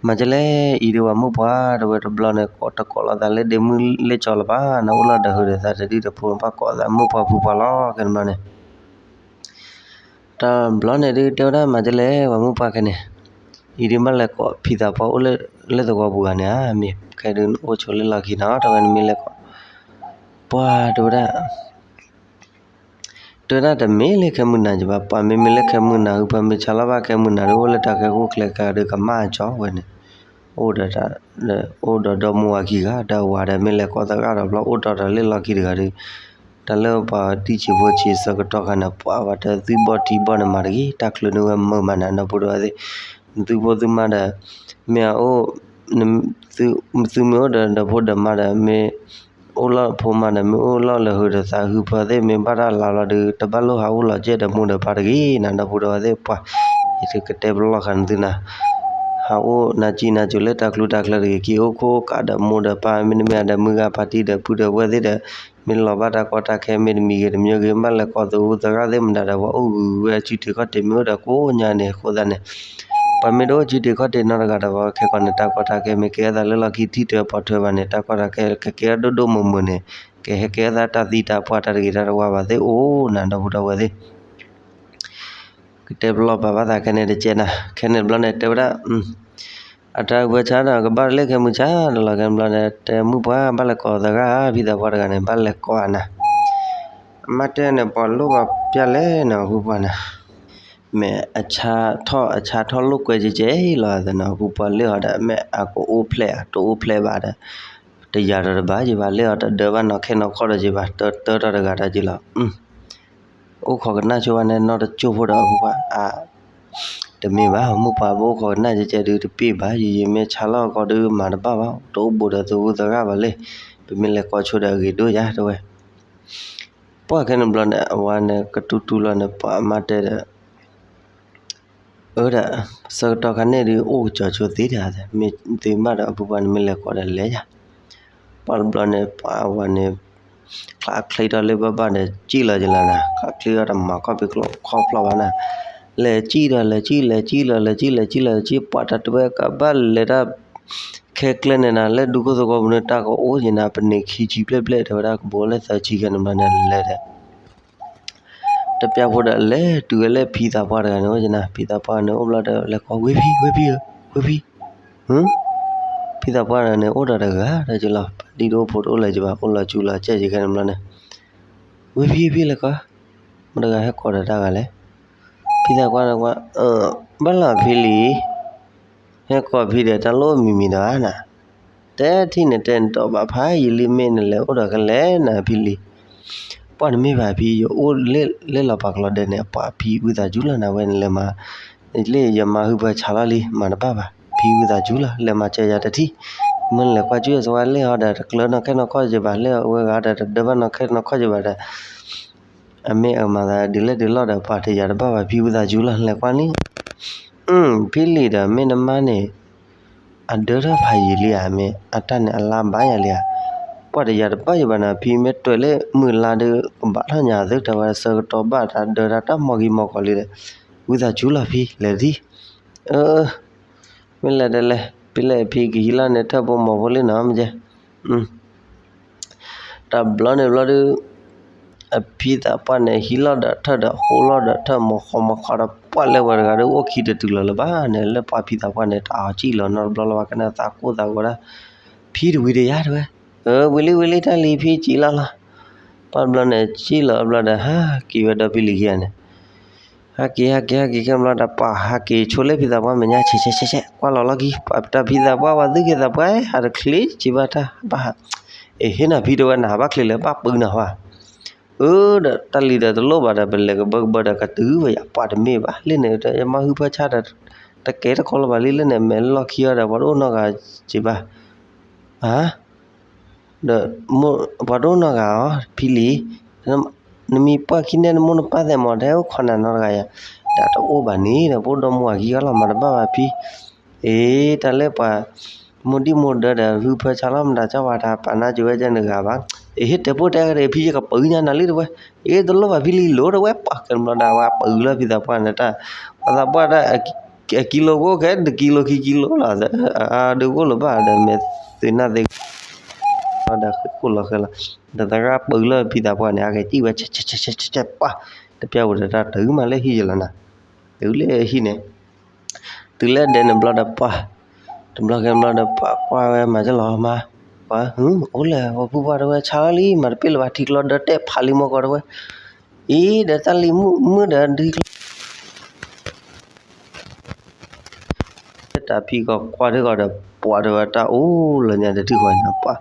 မၤကလဲၣ် အံၤဒုးပှၤမုၣ်ပှၢ် တဲဝဲတဘျီန့ၣ် ကိးတကိးလီၤသးလၢဒ့မုၢ်လ့ၣ်ကၠီလၢၤဘၣ် နအိၣ်လီၤဒီးဟုးဒီးသးတဒုတဖိ ဘၣ်ကိးသးမုၣ်ပှၢ်ဖုပှၢ်လီၤ ခဲန့ၣ်ဘျီန့ၣ် တဘျီန့ၣ်ဒုး တဲဝဲဒၣ်မၤကလဲၣ် ပှၤမုၣ်ပှၢ်ခဲန့ၣ် အံၤဒုးဘၣ်လဲၤကိးဖံသးပှၢ်အိၣ်လၢသဝီပူၤဂၤန့ၣ်ဧါ မ့ၢ်ခဲဒုးအိၣ်ဆိးလၢလီၢ်ခံနီၤ တဲဝဲနမ့ၢ်လဲၤကိး ပှၤတဲဝဲဒၣ် တဲဝဲဒၣ်တမ့ၢ်လၢခဲမုၢ်နၤကဘၣ် ပှၤမ့မ့ၢ်လၢခဲမုၢ်နၤ ဟုဖၢမ့ၢ်ဆါလီၤဘၣ်ခဲမုၢ်နၤဒုး အိၣ်လၢတၢ်ခဲခိၣ်ချၢကဒီးကမၣ်ကၠီဝဲန့ၣ် အိၣ်ဒီး အိၣ်ဒီးဒီမါဝၤခံဂၤ ဒီးဝၤဒီးမ့ၢ်လဲၤကိးသရၣ်ဒီးဘျီ အိၣ်တီဒီးလၢလီၢ်ခံတဂၤဒီး တၢ်လၢပှၤတံၢ်ဆံးဖိဆံးဆၢကတီၢ်ခါန့ၣ် ပှၤဝဲတၢ်သုးဘီၣ်ထံဘီၣ်န့ၣ်မၤတဂ့ၤ တၢ်ချုးန့ၢ်ဝဲမုာ်မးန့ၣ် ဒီပုၢ်ဒီဝဲၢ်သ့ၣ် နသုးဖိသုးမါဒီး မ့ၢ်အအိၣ် သုမ့ၢ်အိၣ်ဒီးဒီဖိဒီးမါဒီး မ့ၢ်အိၣ်လီၢ်ဖိမါဒီး မ့ၢ်အိၣ်လီၢ်လၢဟုးဒီးသး ဟုဖၢသ့ၣ်မ့ၢ်ဘၣ်တၢ်လါလီၤဒီး တဘၣ်လိၣ်ဟးအိၣ်လီၤကဲဒီးမိၢ်ဒီးပၢ်တဂ့ၤနၤ ဒီပုၢ်ဒီဝဲၢ်သ့ၣ် ပှၤ ယကတဲပလီၢ်ဃာ်နသုနၤ ဟးအိၣ်နၤကံနၤစူၤလၢတၢ်ကျူတၢ်ကျဲတဂ့ၤ က့ၤအိၣ်ခိၣ်ကးဒီးမိၢ်ဒီးပၢ် မ့တမ့ၢ်ဒီးမုၢ်ဂၤဖါတံၢ်ဒီးပုၢ်ဒီးဝဲၢ်သ့ၣ်ဒီး မ့ၢ်လီၤဘၣ်တၢ်ကီတၢ်ခဲမ့တမံၤဂ့ၤတမံၤဂ့ၤ ဘၣ်လဲၤကိးသဝီသရၣ်သ့ၣ်မတၤဒီး ပှၤအိၣ်ဂုၤဝဲအစုထံးခီၣ်ထံး မ့ၢ်အိၣ်ဒီးကိးညါန့ၣ်အဃိသတးန့ၣ် ပှၤမ့ၢ်တအိၣ်စုထံးခီၣ်ထံးနီတဂၤဒီး ပှၤခဲကိာ်န့ၣ် တၢ်ကီတၢ်ခဲမ့ၢ်ကဲထီၣ်သးလၢလီၢ်ခံထံၣ်ထွဲပိာ်ထွဲဘၣ်န့ၣ် တၢ်ကီတၢ်ခဲကကဲထီၣ်ဒိၣ်ဒိၣ်မုၢ်မုၢ်န့ၣ် ကဟဲကဲထီၣ်သးတၢ်သံတၢ်ပှၢ်တၢ်တဂ့ၤတၢ်တဝါဘၣ်သ့ၣ်အိၣ်နၤ ဒီပုၢ်ဒီဝဲၢ်သ့ၣ် ကတဲပလီၢ်ပာ်ဘၣ်သးခဲန့ၣ်တကဲးနၤ ခဲန့ၣ်တဘျီန့ၣ် တဲဝဲဒၣ် အတၢ်ဝဲဆါဒီး ကဘၣ်လၢခဲမုၢ်ဆါဒီးလီၤ ခဲန့ၣ်တဘျီန့ၣ် တဲမုၣ်ပှၢ် ဘၣ်လဲၤကိးသရၣ် ဖံသးပှၢ်တဂၤန့ၣ် ဘၣ်လဲၤကိးနၤ အမါတဲန့ၣ် ပှၤလိၣ်ဘၣ်ပျၢ်လဲၣ်နၤ ဖုပှၢ်နၤ မ့ၢ်အဆါထီၣ်အဆါထီၣ်လိာ်ကွဲကဲကဲအံၤလီၤသနီၤ ဖုပှၢ်လၢအီၤဒီး မ့ၢ်အကအိၣ်ဖျဲၣ်ဧါ တအိၣ်ဖျဲၣ်ဘၣ်ဒီး တယၤဒီးတဘၣ်ယဘၣ် လၢအီၤတဒၢဘၣ်နီၢ်ခဲနီၢ်ခီၣ်ဒီးယဘၣ် တၢတၢတၢတဂၤတၢ်က့ၤလီၤ အိၣ်ခိးကနၣ်ဆိဝဲန့ၣ် နီၢ်တကၠိၢ်ဖိဒီး ဖုပှၢ် အါ တမ့ၢ်ဘၣ် မုၣ်ပှၢ် ပအိၣ်ခိးကနၣ်ကဲကဲဒုးတပ့ၢ်ဘၣ် ယယမ့ၢ်ဆါလီၢ်ကီဒုးမၤတဘၣ်ဘၣ် တအိၣ်ဘူးဒီးသဝီသရၣ်ဘၣ်လၢ ပမ့ၢ်လဲၤကိးဆိဒီးအဂ့ၤဒိၣ်ယၤ တဲဝဲ ပှၢ်ခဲန့ၣ်ဘျီန့ၣ် အဝဲန့ၣ်ကတူၢ်တူၢ်လီၤန့ၣ် ပှၤအမါတဲဒီး အၢဒီး ဆၢကတီၢ်ခါန့ၣ်ဒုး အိၣ်ကစီၤဆိသ့တဂၤ မ့ၢ်သ့မးဒီး အဖုပှၢ်န့ၣ်မ့ၢ်လဲၤကိးဒီးလဲၤယၤ ပှၢ်တဘျီန့ၣ် ပှၤအဝဲန့ၣ် ချးချ့ထီၣ်လၢဘၣ်ဘၣ်ဒီး စံၣ်လီၤယလီၤနၤ ချးချ့ထီၣ်တမၤခီၣ်ဖံးခီၣ်ဖျီဘၣ်နၤ လဲၤစံၣ်ဒီးလဲၤစံၣ် လဲၤစံၣ်လီၤ လဲၤစံၣ် လဲၤစံၣ်လီၤ လဲၤစံၣ် ပှၤတၢ်တဝဲကဘၣ်လဲၤတၢ် ခဲကျဲန့ၣ်နၤ လၢဒူခိၣ်သဝီပူၤန့ၣ် တၢ်ကအိၣ်ယံၤနၤ ပန့ၢ်ခံဆံဘျဲၣ်ဘျဲၣ် တဲဝဲဒၣ်ကဘိလၢသၢဆံခဲန့ၣ်ဘျီန့ၣ်လဲၤဒီး တပျၢ်ဖိဒီးလဲၤတုၤဝဲလၢဖံသးပှၢ်တဂၤန့ၣ် အိၣ်ကနၤ, ဖံသးပှၢ်န့ၣ်အိၣ်ဘျီဒီးလဲၤကိး ဝ့ၢ်ဖံ ဝ့ၢ်ဖံဧၢ, ဝ့ၢ်ဖံ, ဖံသးပှၢ်တဂၤန့ၣ် အိၣ်ဒီးတဂၤဒီးက့ၤလီၤ, ပှၤဒံၣ်တအိၣ်ဖိတအိၣ်လၢၤက့ၤဘၣ်, အိၣ်လီၤကၠူလီၤကဲက့ၤခဲန့ၣ်ဘျီန့ၣ်, ဝ့ၢ်ဖံ ဖံလဲၤကိး, မတဂၤဟဲကိးဒီးတၢ်ဂၤလဲၣ်, ဖံသးပှၢ်န့ၣ်ကွၢ်, ဘၣ်လီၤဖံလံၤ ဟဲကိးဖံဒီး တၢ်လိၣ်မံၤမံၤဒီးဧါနၤ, တဲထံၣ်န့ၣ်တဲနတီၢ်ဘၣ်ဖးယံာ်လံ မ့ၢ်နလဲၤအိၣ်ဒီးကလဲၤနၤဖံလံၤ, ပှၢ်တမ့ၢ်ဘၣ်ဖံ, ယအိၣ်လၢလီၤပာ်ကလီဒဲးန့ၣ် ပှၢ်ဖံဝံသးစူၤလီၤနၤဝဲန့ၣ်လဲၤမၤ, လၢယမၤဟုဖၢဆးလီၤလံ မၤတဘၣ်ဘၣ်, ဖံဝံသးစူၤလီၤ လဲၤမၤစၢၤယၤတထံၣ်, မ့ၢ်နလဲၤကွၢ်ကၠူယသဝါလဲၣ်ဟီဒီး တကျၢၤနီၢ်ခဲနီၢ်ခီၣ်က့ၤဘၣ်, လၢအဝဲဂၤဒီးတဒၢဘၣ်နီၢ်ခဲနီၢ်ခီၣ်က့ၤဘၣ်ဒီး အမ့ၢ်အမၤသးဒ်လဲၣ်ဒ်လဲၣ်ဒီး ပှၢ်တယၤတဘၣ်ဘၣ် ဖံဝံသးစူၤလီၤ လဲၤကွၢ်န့ၣ်, ဖံလံၤဒီး မ့ၢ်နမါန့ၣ် အဒၢထီၣ်ဖးယံာ်လံဧါ, မ့ၢ်အတၢ်န့ၣ်အလါဘၣ်ယၤလံဧါ, ပှၢ်တယၤတဘၣ်ယၤဘၣ်နၤ ဖံမ့ၢ်တွဲၤလၢမုၢ်လါဒီး ကဘၣ်ထီၣ်ညါသုတၢ်ဝဲ ဆၢကတီၢ်ဘၣ်တၢ်ဒၢတၢ်တၢ်မီၢ်ဂံၢ်မီၢ်ဂီၤလံဒီး, ဝံသးစူၤလီၤဖံ လဲၤတထံၣ်, မ့ၢ်လဲၤဒ်လဲၣ် ဖံလဲၣ်ဖံကဟံးလီၤန့ၣ် ထၢၣ်ဖိမီၤဖိလံနီၤ မ့ၢ်ကဲ တဘျီန့ၣ်ဘျီဒုး, အဖံသးပှၢ်န့ၣ် ဟံးလီၤဒီးထၢၣ်ဒီး ဟိးလီၤဒီးထၢၣ် မီၤဃီမီၤဃီဒီး ပှၢ်လၢပှၤတဂၤဒီး အိၣ်ခံတတုၤလီၤလၢၤဘၣ်န့ၣ် လၢပှၢ်ဖံသးပှၢ်န့ၣ် တၢ်အီၤစံၣ်လီၤနီတဘျီလၢၤဘၣ် ကနၣ်သးကိၢ်သးဂီၤဒၣ်, ဖံတဝံၤတယါတဲဝဲ, ဝံၤလံဝံၤလံ တၢ်လံၤဖံစံၣ်လီၤလီၤ, ပှၢ်တဘျီန့ၣ် စံၣ်လီၤအဘျီဒီး ဟးက့ၤဝဲဒီးဖံလံၤခံဂၤန့ၣ် ဟဲက့ၤ ဟဲက့ၤ ဟဲက့ၤခဲဘျီဒီး ပှၢ်ဟးက့ၤဆိလၢဖံသးပှၢ်မဲာ်ညါ ဆဲးဆဲးဆဲးဆဲး ကွၢ်လီၤလီၢ်ခံ ပှၢ်တၢ်ဖံသးပှၢ် ပှၤသုက့ၤသးပှၢ် ဟးတချ့စံးဘၣ်တၢ် ဘၣ်ဟး, အ့ ဟ့ၣ်နၤဖံတဲဝဲ နဟးဘၣ်ချ့လၢၤ ဘၣ်ပုၢ်နၤဟါ, အၢ ဒီးတၢ်လံၤဒီးတလိၣ်ဘၣ်ဒီး ပလဲၤကဘၢကဘၢဒီးကတုၤဝဲယၤ ပှၢ်တမ့ၢ်ဘၣ်လၢန့ၣ် ယမၤဟုဖၢဆါဒီး တကဲတခီလၢၤဘၣ်လံလၢန့ၣ် မဲာ်လီၢ်ခံအီၤဒီး ပှၤတအိၣ်နီတဂၤစံးဘၣ် ဧါ ဒီး ပှၤတအိၣ်နီတဂၤအီၤ ဖံလံၤ, နမံၤပှၢ်ခံန့ၣ် နမိၢ်နပၢ်သဲးမီၤ တဟဲအိၣ်ခိးနၤနီတဂၤယၤ, ဒီးတအိၣ်ဘၣ်န့ၣ်ဒီး ပအိၣ်ဒီမါဝၤခံဂၤလီၤ မၤတဘၣ်ဘၣ်ဖံ, အ့ တၢ်လၢပှၤ မိၢ်ဒံၣ်မိၢ်ဒၢဒီး ဟုဖၢဆါလီၤ မတၤကၢ်ဝၤတၢ် ပာ်နါက့ၤဝဲကဲနဂၤဘၣ်, အ့ ဟ့ၣ်တဲာ်ပိၢ်တဲာ်ကဒီး ဖံယကပၢနၤလံတဲဝဲ, အ့ တလိၣ်ဘၣ်ဖံလံၤလိၤတဲဝဲ ပှၢ်ကဲဘျီဒီး ဝဲပၢလၢဖံသးပှၢ်န့ၣ်တၢ်, ပှၤသးပှၢ်တၢ် အကံလိာ်ကအိၣ်ခဲ တကံလိာ်ခံကံလိာ်လီၤ, အဒုးကအိၣ်လၢၤဘၣ်ဒီး မဲာ်သုးနၢ်သ့ ဒီးဃ့ၢ်ခိၣ်လီၤဃဲလီၤ, ဒီးသရၣ်ပၢလၢဖံသးပှၢ်န့ၣ် အကစံၣ်ဝဲ ဆဲးဆဲးဆဲးဆဲး ပှၢ်, တပျၢ်ဝဲဒီးတၢ်တုၤမးလၢဟံၣ်ယလီၤနၤ, တုၤလၢဟံၣ်န့ၣ် တုၤလၢဒဲးန့ၣ်ဘျီဒီးပှၢ်, တဘျီခဲဘျီဒီးပှၢ်ကွၢ်ဝဲမၤကလီၤမး, ပှၢ် အိၣ်လဲၣ် ပှၤဖုပှၢ်တဲဝဲ ဆါလီၤလံ မၤတပ့ၢ်လၢၤဘၣ် ထံကျိဒီးတဲဖးလံမီၢ်ကီးတဲဝဲ, အံၤဒီးတၢ်လံၤမုၣ်မုၣ်ဒီးထံကျိ တၢ်ဖံကီၢ်ကွၢ်ထံကီၢ်ဒီး ပှၢ်တဲဝဲတၢ်အိၣ်လီၤညါတထံၣ်ဃီန့ၣ် ပှၢ်,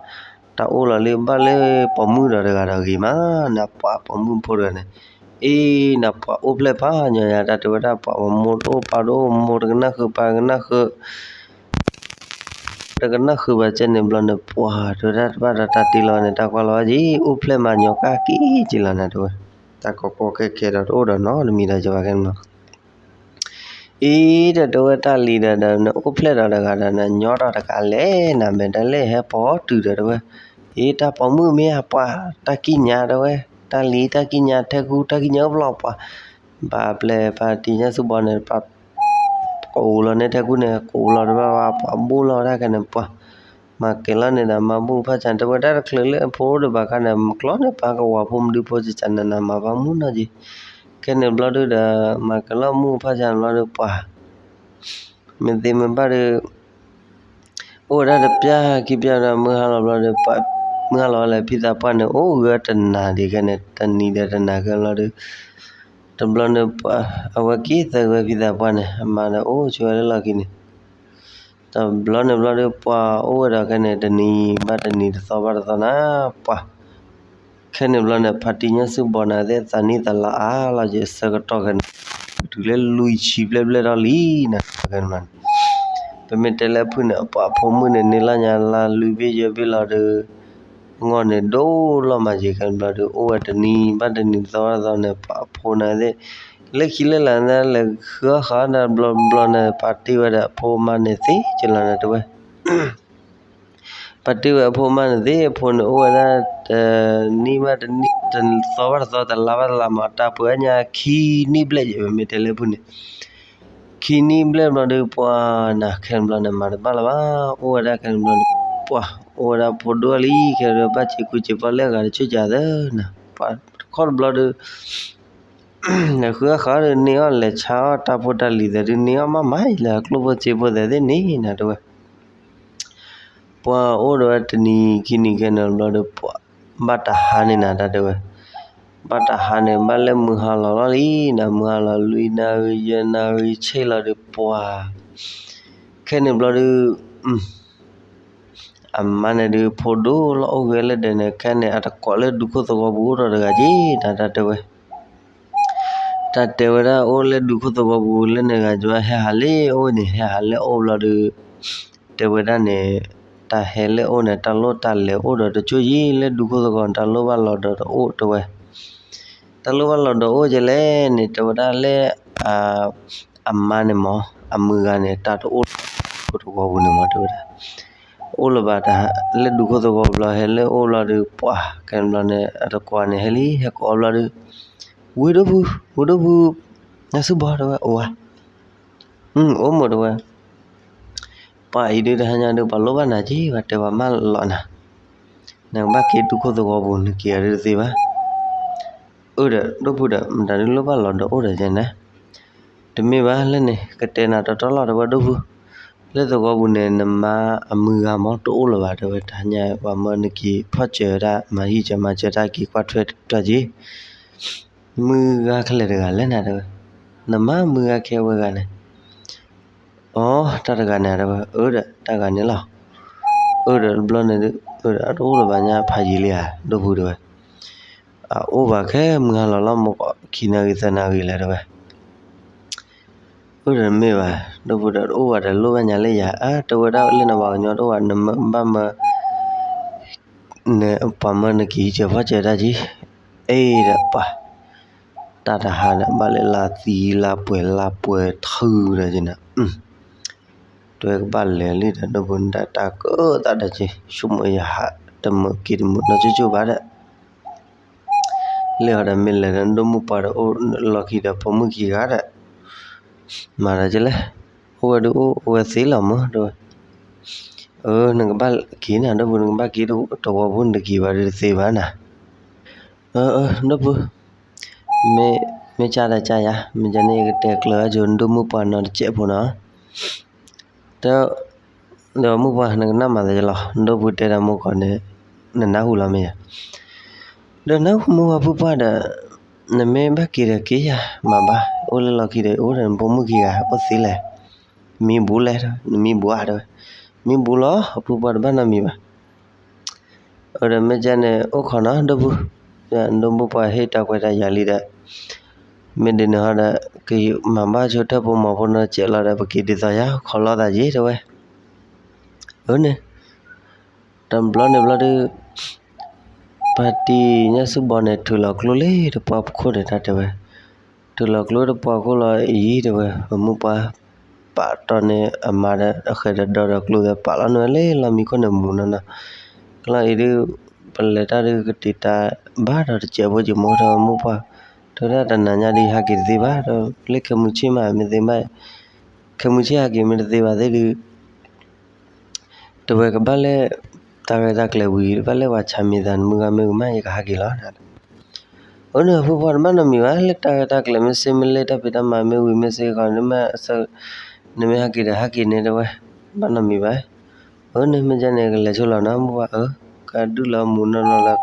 တၢ်အိၣ်လီၤလံဘၣ်လၢပိာ်မုၣ်ဒီးတဂၤဒီးဂ့ၤမး, နပှၢ်ပိာ်မုၣ်ဖိတဂၤန့ၣ်, အ့ နပှၢ်အိၣ်ဖျဲၣ်ဖးညီယၤ တၢ်တဲဝဲဒၣ်ပှၢ် မိၢ်တအိၣ်ပၢ်တအိၣ် မိၢ်တကနၣ်ဃုာ်ပၢ်တကနၣ်ဃုာ် တကနၣ်ဃုာ်ဘၣ်ကဲန့ၣ်ဘျီန့ၣ် ပှၢ်တဲဝဲဒၣ်တဘၣ်ဒီးတၢ်တ့လီၤန့ၣ် တၢ်ကွၢ်လီၤဝဲက့ၤ အိၣ်ဖျဲၣ်မၤညီကၢ်က့ၤက့ၤလီၤနၤတဲဝဲ, တၢ်ကီကီခဲခဲဒီးတအိၣ်ဒီးနီတမံၤဒီးယဘၣ်ခဲန့ၣ်လီၤ အံၤဒီးတဲဝဲတၢ်လံၤဒီး ဒီးနအိၣ်ဖျဲၣ်ဒီးတဂၤဒီး နညီထီၣ်တကးလဲၣ် နမဲာ်တလဲၣ်ဟဲပိာ်တုၤဒီးတဲဝဲ, အံၤတၢ်ပိာ်မုၣ်မ့ၢ်ဟးပှၢ် တၢ်ကံၣ်ညါတဲဝဲ, တၢ်လံၤတၢ်ကံၣ်ညါ ထဲကူတၢ်ကံၣ်ညါအိၣ်ဖျီၣ်ပှၢ်, ဘၣ်ပျဲၢ်ပၢ်တံၤညါဆူဘီန့ၣ် ပှၢ် ကအိၣ်လီၤန့ၣ် ထဲကူန့ၣ် ကအိၣ်လီၤတဘၣ်ဘၣ် ပှၢ်ဘိလီၤတၢ်ခဲန့ၣ်ပှၢ် မၤကဲၤလီၤန့ၣ်ဒီး မၤဘူၣ်ဖၣ်ဆၣ် တဲဝဲဒၣ်တချုးလၢအဖိအိၣ်ဒီးဘၣ်ခါန့ၣ် ကျီန့ၣ်ပၢ်ကဝီၤဖိမဒုဖိစၢ်စၢ်နးနး မၤဘၣ်မုၢ်နီၢ်က့ၤ, ခဲန့ၣ်ဘျီဒုဒီး မၤကဲၤလီၤမုၢ်ဖၣ်ဆၣ်ဘျီဒုပှၢ်, မ့ၢ်သ့မ့ၢ်ဘၣ်ဒီး အိၣ်ဝဲဒၣ်တပျၢ်ခံပျၢ်ဒီး မုၢ်ဟါလီၤဘျီဒီး မုၢ်ဟါလီၤဝဲလၢဖံသးပှၢ်န့ၣ် အိၣ်ဂၢၢ်တနၤဒံးခဲန့ၣ် တနံၤဒီးတနၤခဲဘျီဒီး တဘျီန့ၣ်ပှၢ် အဝဲက့ၤသၢဝဲဖံသးပှၢ်န့ၣ် အမါဒီးအိၣ်ဆိဝဲလၢလီၢ်ခံန့ၣ် တဘျီန့ၣ်ဘျီဒီး ပှၢ်အိၣ်ဝဲဒီးခဲန့ၣ် တနံၤဘၣ်တနံၤတသီဘၣ်တသီနၤ ပှၢ် ခဲန့ၣ်ဘျီန့ၣ် ဖါတံၢ်ညါဆူဘီနၤသ့ၣ် သးနံၣ်သးလါအါလီၤက့ၤ ဆၢကတီၢ်ခဲန့ၣ် တုၤလၢလွံၢ်ဆံဘျဲၣ်ဘျဲၣ်ထီၣ်လံနၤ ခဲန့ၣ်ဘျီန့ၣ် ပမ့ၢ်တဲလၢအဖုၣ်န့ၣ် ပှၢ်အဖိမုၣ်န့ၣ် န့ၢ်လီၤညါလါလွံၢ်ဘ့ၣ်ယဲၢ်ဘ့ၣ်လီၤဒီး အဂီၢ်န့ၣ်ဒိၣ်လီၤမးက့ၤ ခဲန့ၣ်ဘျီဒီး အိၣ်ဝဲတနံၤဘၣ်တနံၤတသီဘၣ်တသီန့ၣ် ပှၢ်အဖိန့ၣ်သ့ၣ် လၢခံလၢလာ်န့ၣ် လဲၤဃုအီၣ်ဃီဒီးဘျီဘျီန့ၣ် ပှၢ်တ့ၢ်ဝဲဒီးအဖိအမါန့ၣ်သ့က့ၤလီၤန့ၣ်တဲဝဲ ပှၢ်တ့ၢ်ဝဲအဖိအမါန့ၣ်သ့ အဖိန့ၣ်အိၣ်ဝဲဒၣ် တနံၣ်ဘၣ်တနံၣ် တသီဘၣ်တသီ တလါဘၣ်တလါမး တၢ်ပှဲၤညါခံနံၣ်ဘျဲၣ်ယဲၢ် ပမ့ၢ်တဲလၢအဖုၣ်န့ၣ် ခံနံၣ်ဘျဲၣ်ဘျီဒီး ပှၢ်နၤခဲန့ၣ်ဘျီန့ၣ် မၤတဘၣ်လၢၤဘၣ် အိၣ်ဝဲဒၣ်ခဲန့ၣ်ဘျီန့ၣ် ပှၢ်အိၣ်ဝဲဒၣ်ဖိဒိၣ်လံ ခဲန့ၣ်ဘျီ ဘၣ်စံးကူစံးပီၣ်လၢအဂၤတဆူၣ်ကသၢနၤ ပှၢ်တခီတဘျီဒီး လဲၤဃုအီၣ်ဃုအီၣ်ဒီးန့ၢ်အီၣ် လဲၤဆါအီၣ်တၢ်ဖိတၢ်လံၤသဲးဒုး န့ၢ်အီၣ်မးမးအံၤလၢအကျိၣ်ဖိစ့ဖိသဲးသ့ၣ်န့ၣ်နၤတဲဝဲ. ပှၤအိၣ်ဒီးဝဲတနံၤခံနံၤခဲန့ၣ်ဘျီဒီး ပှၤဘၣ်တဟါန့ၣ်နၤတၢ်တဲဝဲ, ဘၣ်တဟါန့ၣ် ဘၣ်လၢမုၢ်ဟါလီၤလီၤလံနၤ, မုၢ်ဟါလီၤလွံၢ်နၣ်ရံၣ်ယဲၢ်နၣ်ရံၣ်ဆ့ၣ်လီၤဒီး ပှၤ ခဲန့ၣ်ဘျီဒီး အမါန့ၣ်ဒုး ဖိဒိၣ်လီၤအိၣ်ဂဲၤလၢဒဲးန့ၣ် ခဲန့ၣ် အတကိးလၢဒူခိၣ်သဝီပူၤအိၣ်ဒီးတဂၤက့ၤနၤတၢ်တဲဝဲ. တၢ်တဲဝဲဒၣ်အိၣ်လၢဒူခိၣ်သဝီပူၤလၢန့ၣ်ဂၤ ယွၤဟဲဟးလၢအအိၣ်န့ၣ် ဟဲဟးလၢအအိၣ်ဘျီဒီး တဲဝဲဒၣ်န့ၣ် တၢ်ဟဲလၢအအိၣ်န့ၣ် တၢ်လိၣ်တၢ်လဲၤအိၣ်ဒီးတကၠိၢ်ယံၤလၢဒူခိၣ်သဝီ တၢ်လိၣ်ဘၣ်လီၤဒီးတအိၣ်တဲဝဲ. တၢ်လိၣ်ဘၣ်လီၤဒီးအိၣ်ကလဲၣ်န့ၣ် တဲဝဲဒၣ်လၢ အမါန့ၣ်မ့ၢ် အမုၢ်ဂၤန့ၣ် တၢ်တအိၣ်လၢဒူခိၣ်သဝီပူၤန့ၣ်မ့ၢ်တဲဝဲဒၣ် အိၣ်လၢၤဘၣ်တၢ်လၢဒူခိၣ်သဝီပူၤဘျီ ဟဲလၢအအိၣ်ဘျီဒီး ပှၤ ခဲန့ၣ်ဘျီန့ၣ် အတကိးန့ၣ် ဟဲလံ ဟဲကိးဘျီဒီး ဝ့ၢ်ဒိၣ်ဖု ဝ့ၢ်ဒိၣ်ဖု ညၣ်ဆူၣ်ဘီတဲဝဲ အိၣ်ဧါ, အိၣ်မ့ၢ်တဲဝဲ, ပှၤအံၤဒုးတဟါညါဒီး ပှၤလိၣ်ဘၣ်နၤက့ၤ ပှၤတဲပှၤမၢလီၤနၤ, နကဘၣ်က့ၤဒူခိၣ်သဝီပူၤ နက့ၤအီၤဒုးတသ့ဘၣ်. အၢဒီး ဒိၣ်ဖုဒီး မတၤဒုးလိၣ်ဘၣ်လီၤဒီးအိၣ်ဒီးယဲနၤ, တမ့ၢ်ဘၣ်လၢန့ၣ် ကတဲနၤတီတီလီၤတဲဝဲဒိၣ်ဖု, လၢသဝီပူၤန့ၣ် နမါအမုၢ်ဂၤမ့ၢ်တအိၣ်လၢၤဘၣ်တဲဝဲ တဟါညါ ပှၤမၢနက့ၤဖီၣ်စၢၤတၢ် မၤဟံၣ်စၢၤမၤစၢၤတၢ်က့ၤကွၢ်ထွဲတၢ်က့ၤ မုၢ်ဂၤခဲလၢာ်တဂၤလဲၣ်နၤတဲဝဲ, နမါမုၢ်ဂၤခဲဝဲဂၤန့ၣ်, အိ တၢ်တဂၤန့ၣ်တဲဝဲ, အၢဒီးတၢ်ဂၤန့ၣ်လီၤ, အၢဒီးတဘျီန့ၣ်ဒုး အၢဒီးတအိၣ်လၢၤဘၣ်ညါဖးယံာ်လံဧါ ဒိၣ်ဖုတဲဝဲ, အအိၣ်ဘၣ်ခဲမုၢ်ဟါလီၤလီၤမ့ၢ်ကီး ခံနၣ်ရံၣ်သၢနၣ်ရံၣ်လဲၣ်တဲဝဲ အၢဒီးမ့ၢ်ဘၣ် ဒိၣ်ဖုဒီးတအိၣ်ဘၣ်ဒီးလိၣ်ဘၣ်ညါလၢယၤ အၢတဲဝဲဒၣ်လၢနဘၣ်ကညီတအိၣ်ဘၣ် နမ့ၢ်ဘၣ်မၢ ပှၤမၢနက့ၤဟံးစၢၤဖီၣ်စၢၤတၢ်က့ၤ, အ့ဒီးပှၤ တၢ်တဟါန့ၣ် ဘၣ်လဲၤလါသံလါပှဲၤလါပှဲၤထုးဒီးက့ၤန့ၣ်, တဲဝဲကဘၣ်လဲၤလံဒီး ဒိၣ်ဖုန့ၣ်တၢ်ကၢသးဒီးက့ၤ ဆိကမိၣ်ယဟး တမုာ်က့ၤတမုာ်နီၢ်ကၠိကၠိဘၣ်ဒီး လၢအီၤဒီးမ့ၢ်လဲၤဒီး ဒိၣ်မုၣ်ပှၢ်ဒီးအိၣ်လီၢ်ခံဒီး ဖိမုၣ်ခံဂၤဒီး မၤဒီးကလဲၣ်, အိၣ်ဝဲဒုးအိၣ် အိၣ်ဝဲသ့လီၤမၢ် တဲဝဲ, အၢ နကဘၣ်က့ၤနၤ ဒိၣ်ဖု နကဘၣ်က့ၤတဝီပူၤ နတက့ၤဘၣ်ဒီးတသ့ဘၣ်နၤ, အၢ အၢ ဒိၣ်ဖု မ့ၢ်ကၢ်ဒီးကၢ်ယၤ မ့ၢ်ကၢ်န့ၣ် ယကတဲကျၢၤအါကၠိ ဒိၣ်မုၣ်ပှၢ်နီတစဲးဖိနီၤ, တဲ ဒီးမုၣ်ပှၢ် နကနၣ်မၤသးယလီၤ ဒိၣ်ဖုတဲတၢ်မိၢ်ကီးန့ၣ် နနၢ်ဟူလီၤမ့ၢ်ဧါ, ဒီးနၢ်ဟူမုၢ်ပှၢ်ဖုပှၢ်ဒီး နမ့ၢ်ဘၣ်က့ၤဒီးက့ၤယၤ မၤဘၣ် အိၣ်လၢလီၢ်ခံဒီး အိၣ်ဒီးနဖိမုၣ်ခံဂၤ အိၣ်သ့လဲၣ်, မံဘူးလဲၣ် နမံဘူးဧါတဲဝဲ, မံဘူးလီၤ ဖုပှၢ်တဘၣ်နီတမံၤဘၣ် အၢ ဒီးမ့ၢ်ကၢ်န့ၣ် အိၣ်ခိးနီၤ ဒိၣ်ဖု, ဒိၣ်မုၣ်ပှၢ်ဟ့ၣ်တၢ်ခွဲးတၢ်ယာ်လံဒီး မ့ၢ်ဒ်န့ၣ်ဟီဒီး ကမၤဘၣ်ဆိထၢၣ်ဖိမီၤဖိနီတစဲးလီၤဒီး ပက့ၤဒ်သိးယၤ ခိးလိာ်သးက့ၤတဲဝဲ, အၢန့ၣ် တဘျီန့ၣ်ဘျီဒုး ပှၤတံၤညၣ်ဆူၣ်ဘီန့ၣ် ထုးလီၤကျိလံတပှၢ်ခိၣ်န့ၣ် တၢ်တဲဝဲ, ထုးလီၤကျိတပှၢ်ခိၣ်လီၤအံၤတဲဝဲ, ပမုၣ်ပှၢ် ပာ်တီၢ်န့ၢ်အမါဒီး အဃဲၤဒီးဒီဒီးကျိသဲး ပာ်လီၤန့ၢ်ဝဲလၢလီၢ်မံခိၣ်န့ၣ်မူနီၤနီၤ, ကလီၤအံၤဒုး ပလဲၤတၢ်ဒုးကတံာ်တာ်ဘၣ်ဒီးတစဲးဖိက့ၤမ့ၢ် တဲဝဲမုၣ်ပှၢ်, တဲဝဲဒၣ်တနၤညါဒုး ဟးက့ၤတသ့ဘၣ်ဒီး လၢခဲမုၢ်ဆ့ၣ်မး မ့ၢ်သ့မး ခဲမုၢ်ဆ့ၣ်ဟးက့ၤမ့ၢ်တသ့ဘၣ်သ့ၣ်ဒုး တဲဝဲကဘၣ်လဲၣ် တၢ်ရဲၣ်တၢ်ကျဲၤဝံၤ ဘၣ်လဲၣ်ပှၤဆါမံၤသး နမုၢ်ဂၤမ့ၢ်ဝံၤမး ယကဟးက့ၤလီၤ. အၢ န့ၣ် ဖုပှၢ်တဘၣ်နီတမံၤဘၣ် လၢတၢ်ရဲၣ်တၢ်ကျဲၤမ့ၢ်စ့မ့ၢ်လ့ တၢ်ဖံးတၢ်မၤမ့ၢ်ဝံၤမ့ၢ်စ့ၢ်ကီး နမ့ၢ်ဟဲက့ၤဒီးဟဲက့ၤန့ၣ်တဲဝဲ ဘၣ်နီတမံၤဘၣ်. အၢ န့ၣ် မ့ၢ်ကဲန့ၣ် ကလဲၤဆိလီၤနီၤ မုၢ်ပှၢ်ဧၢ, ကဒုၣ်လီၤမူနီၢ်နီၢ်လၢ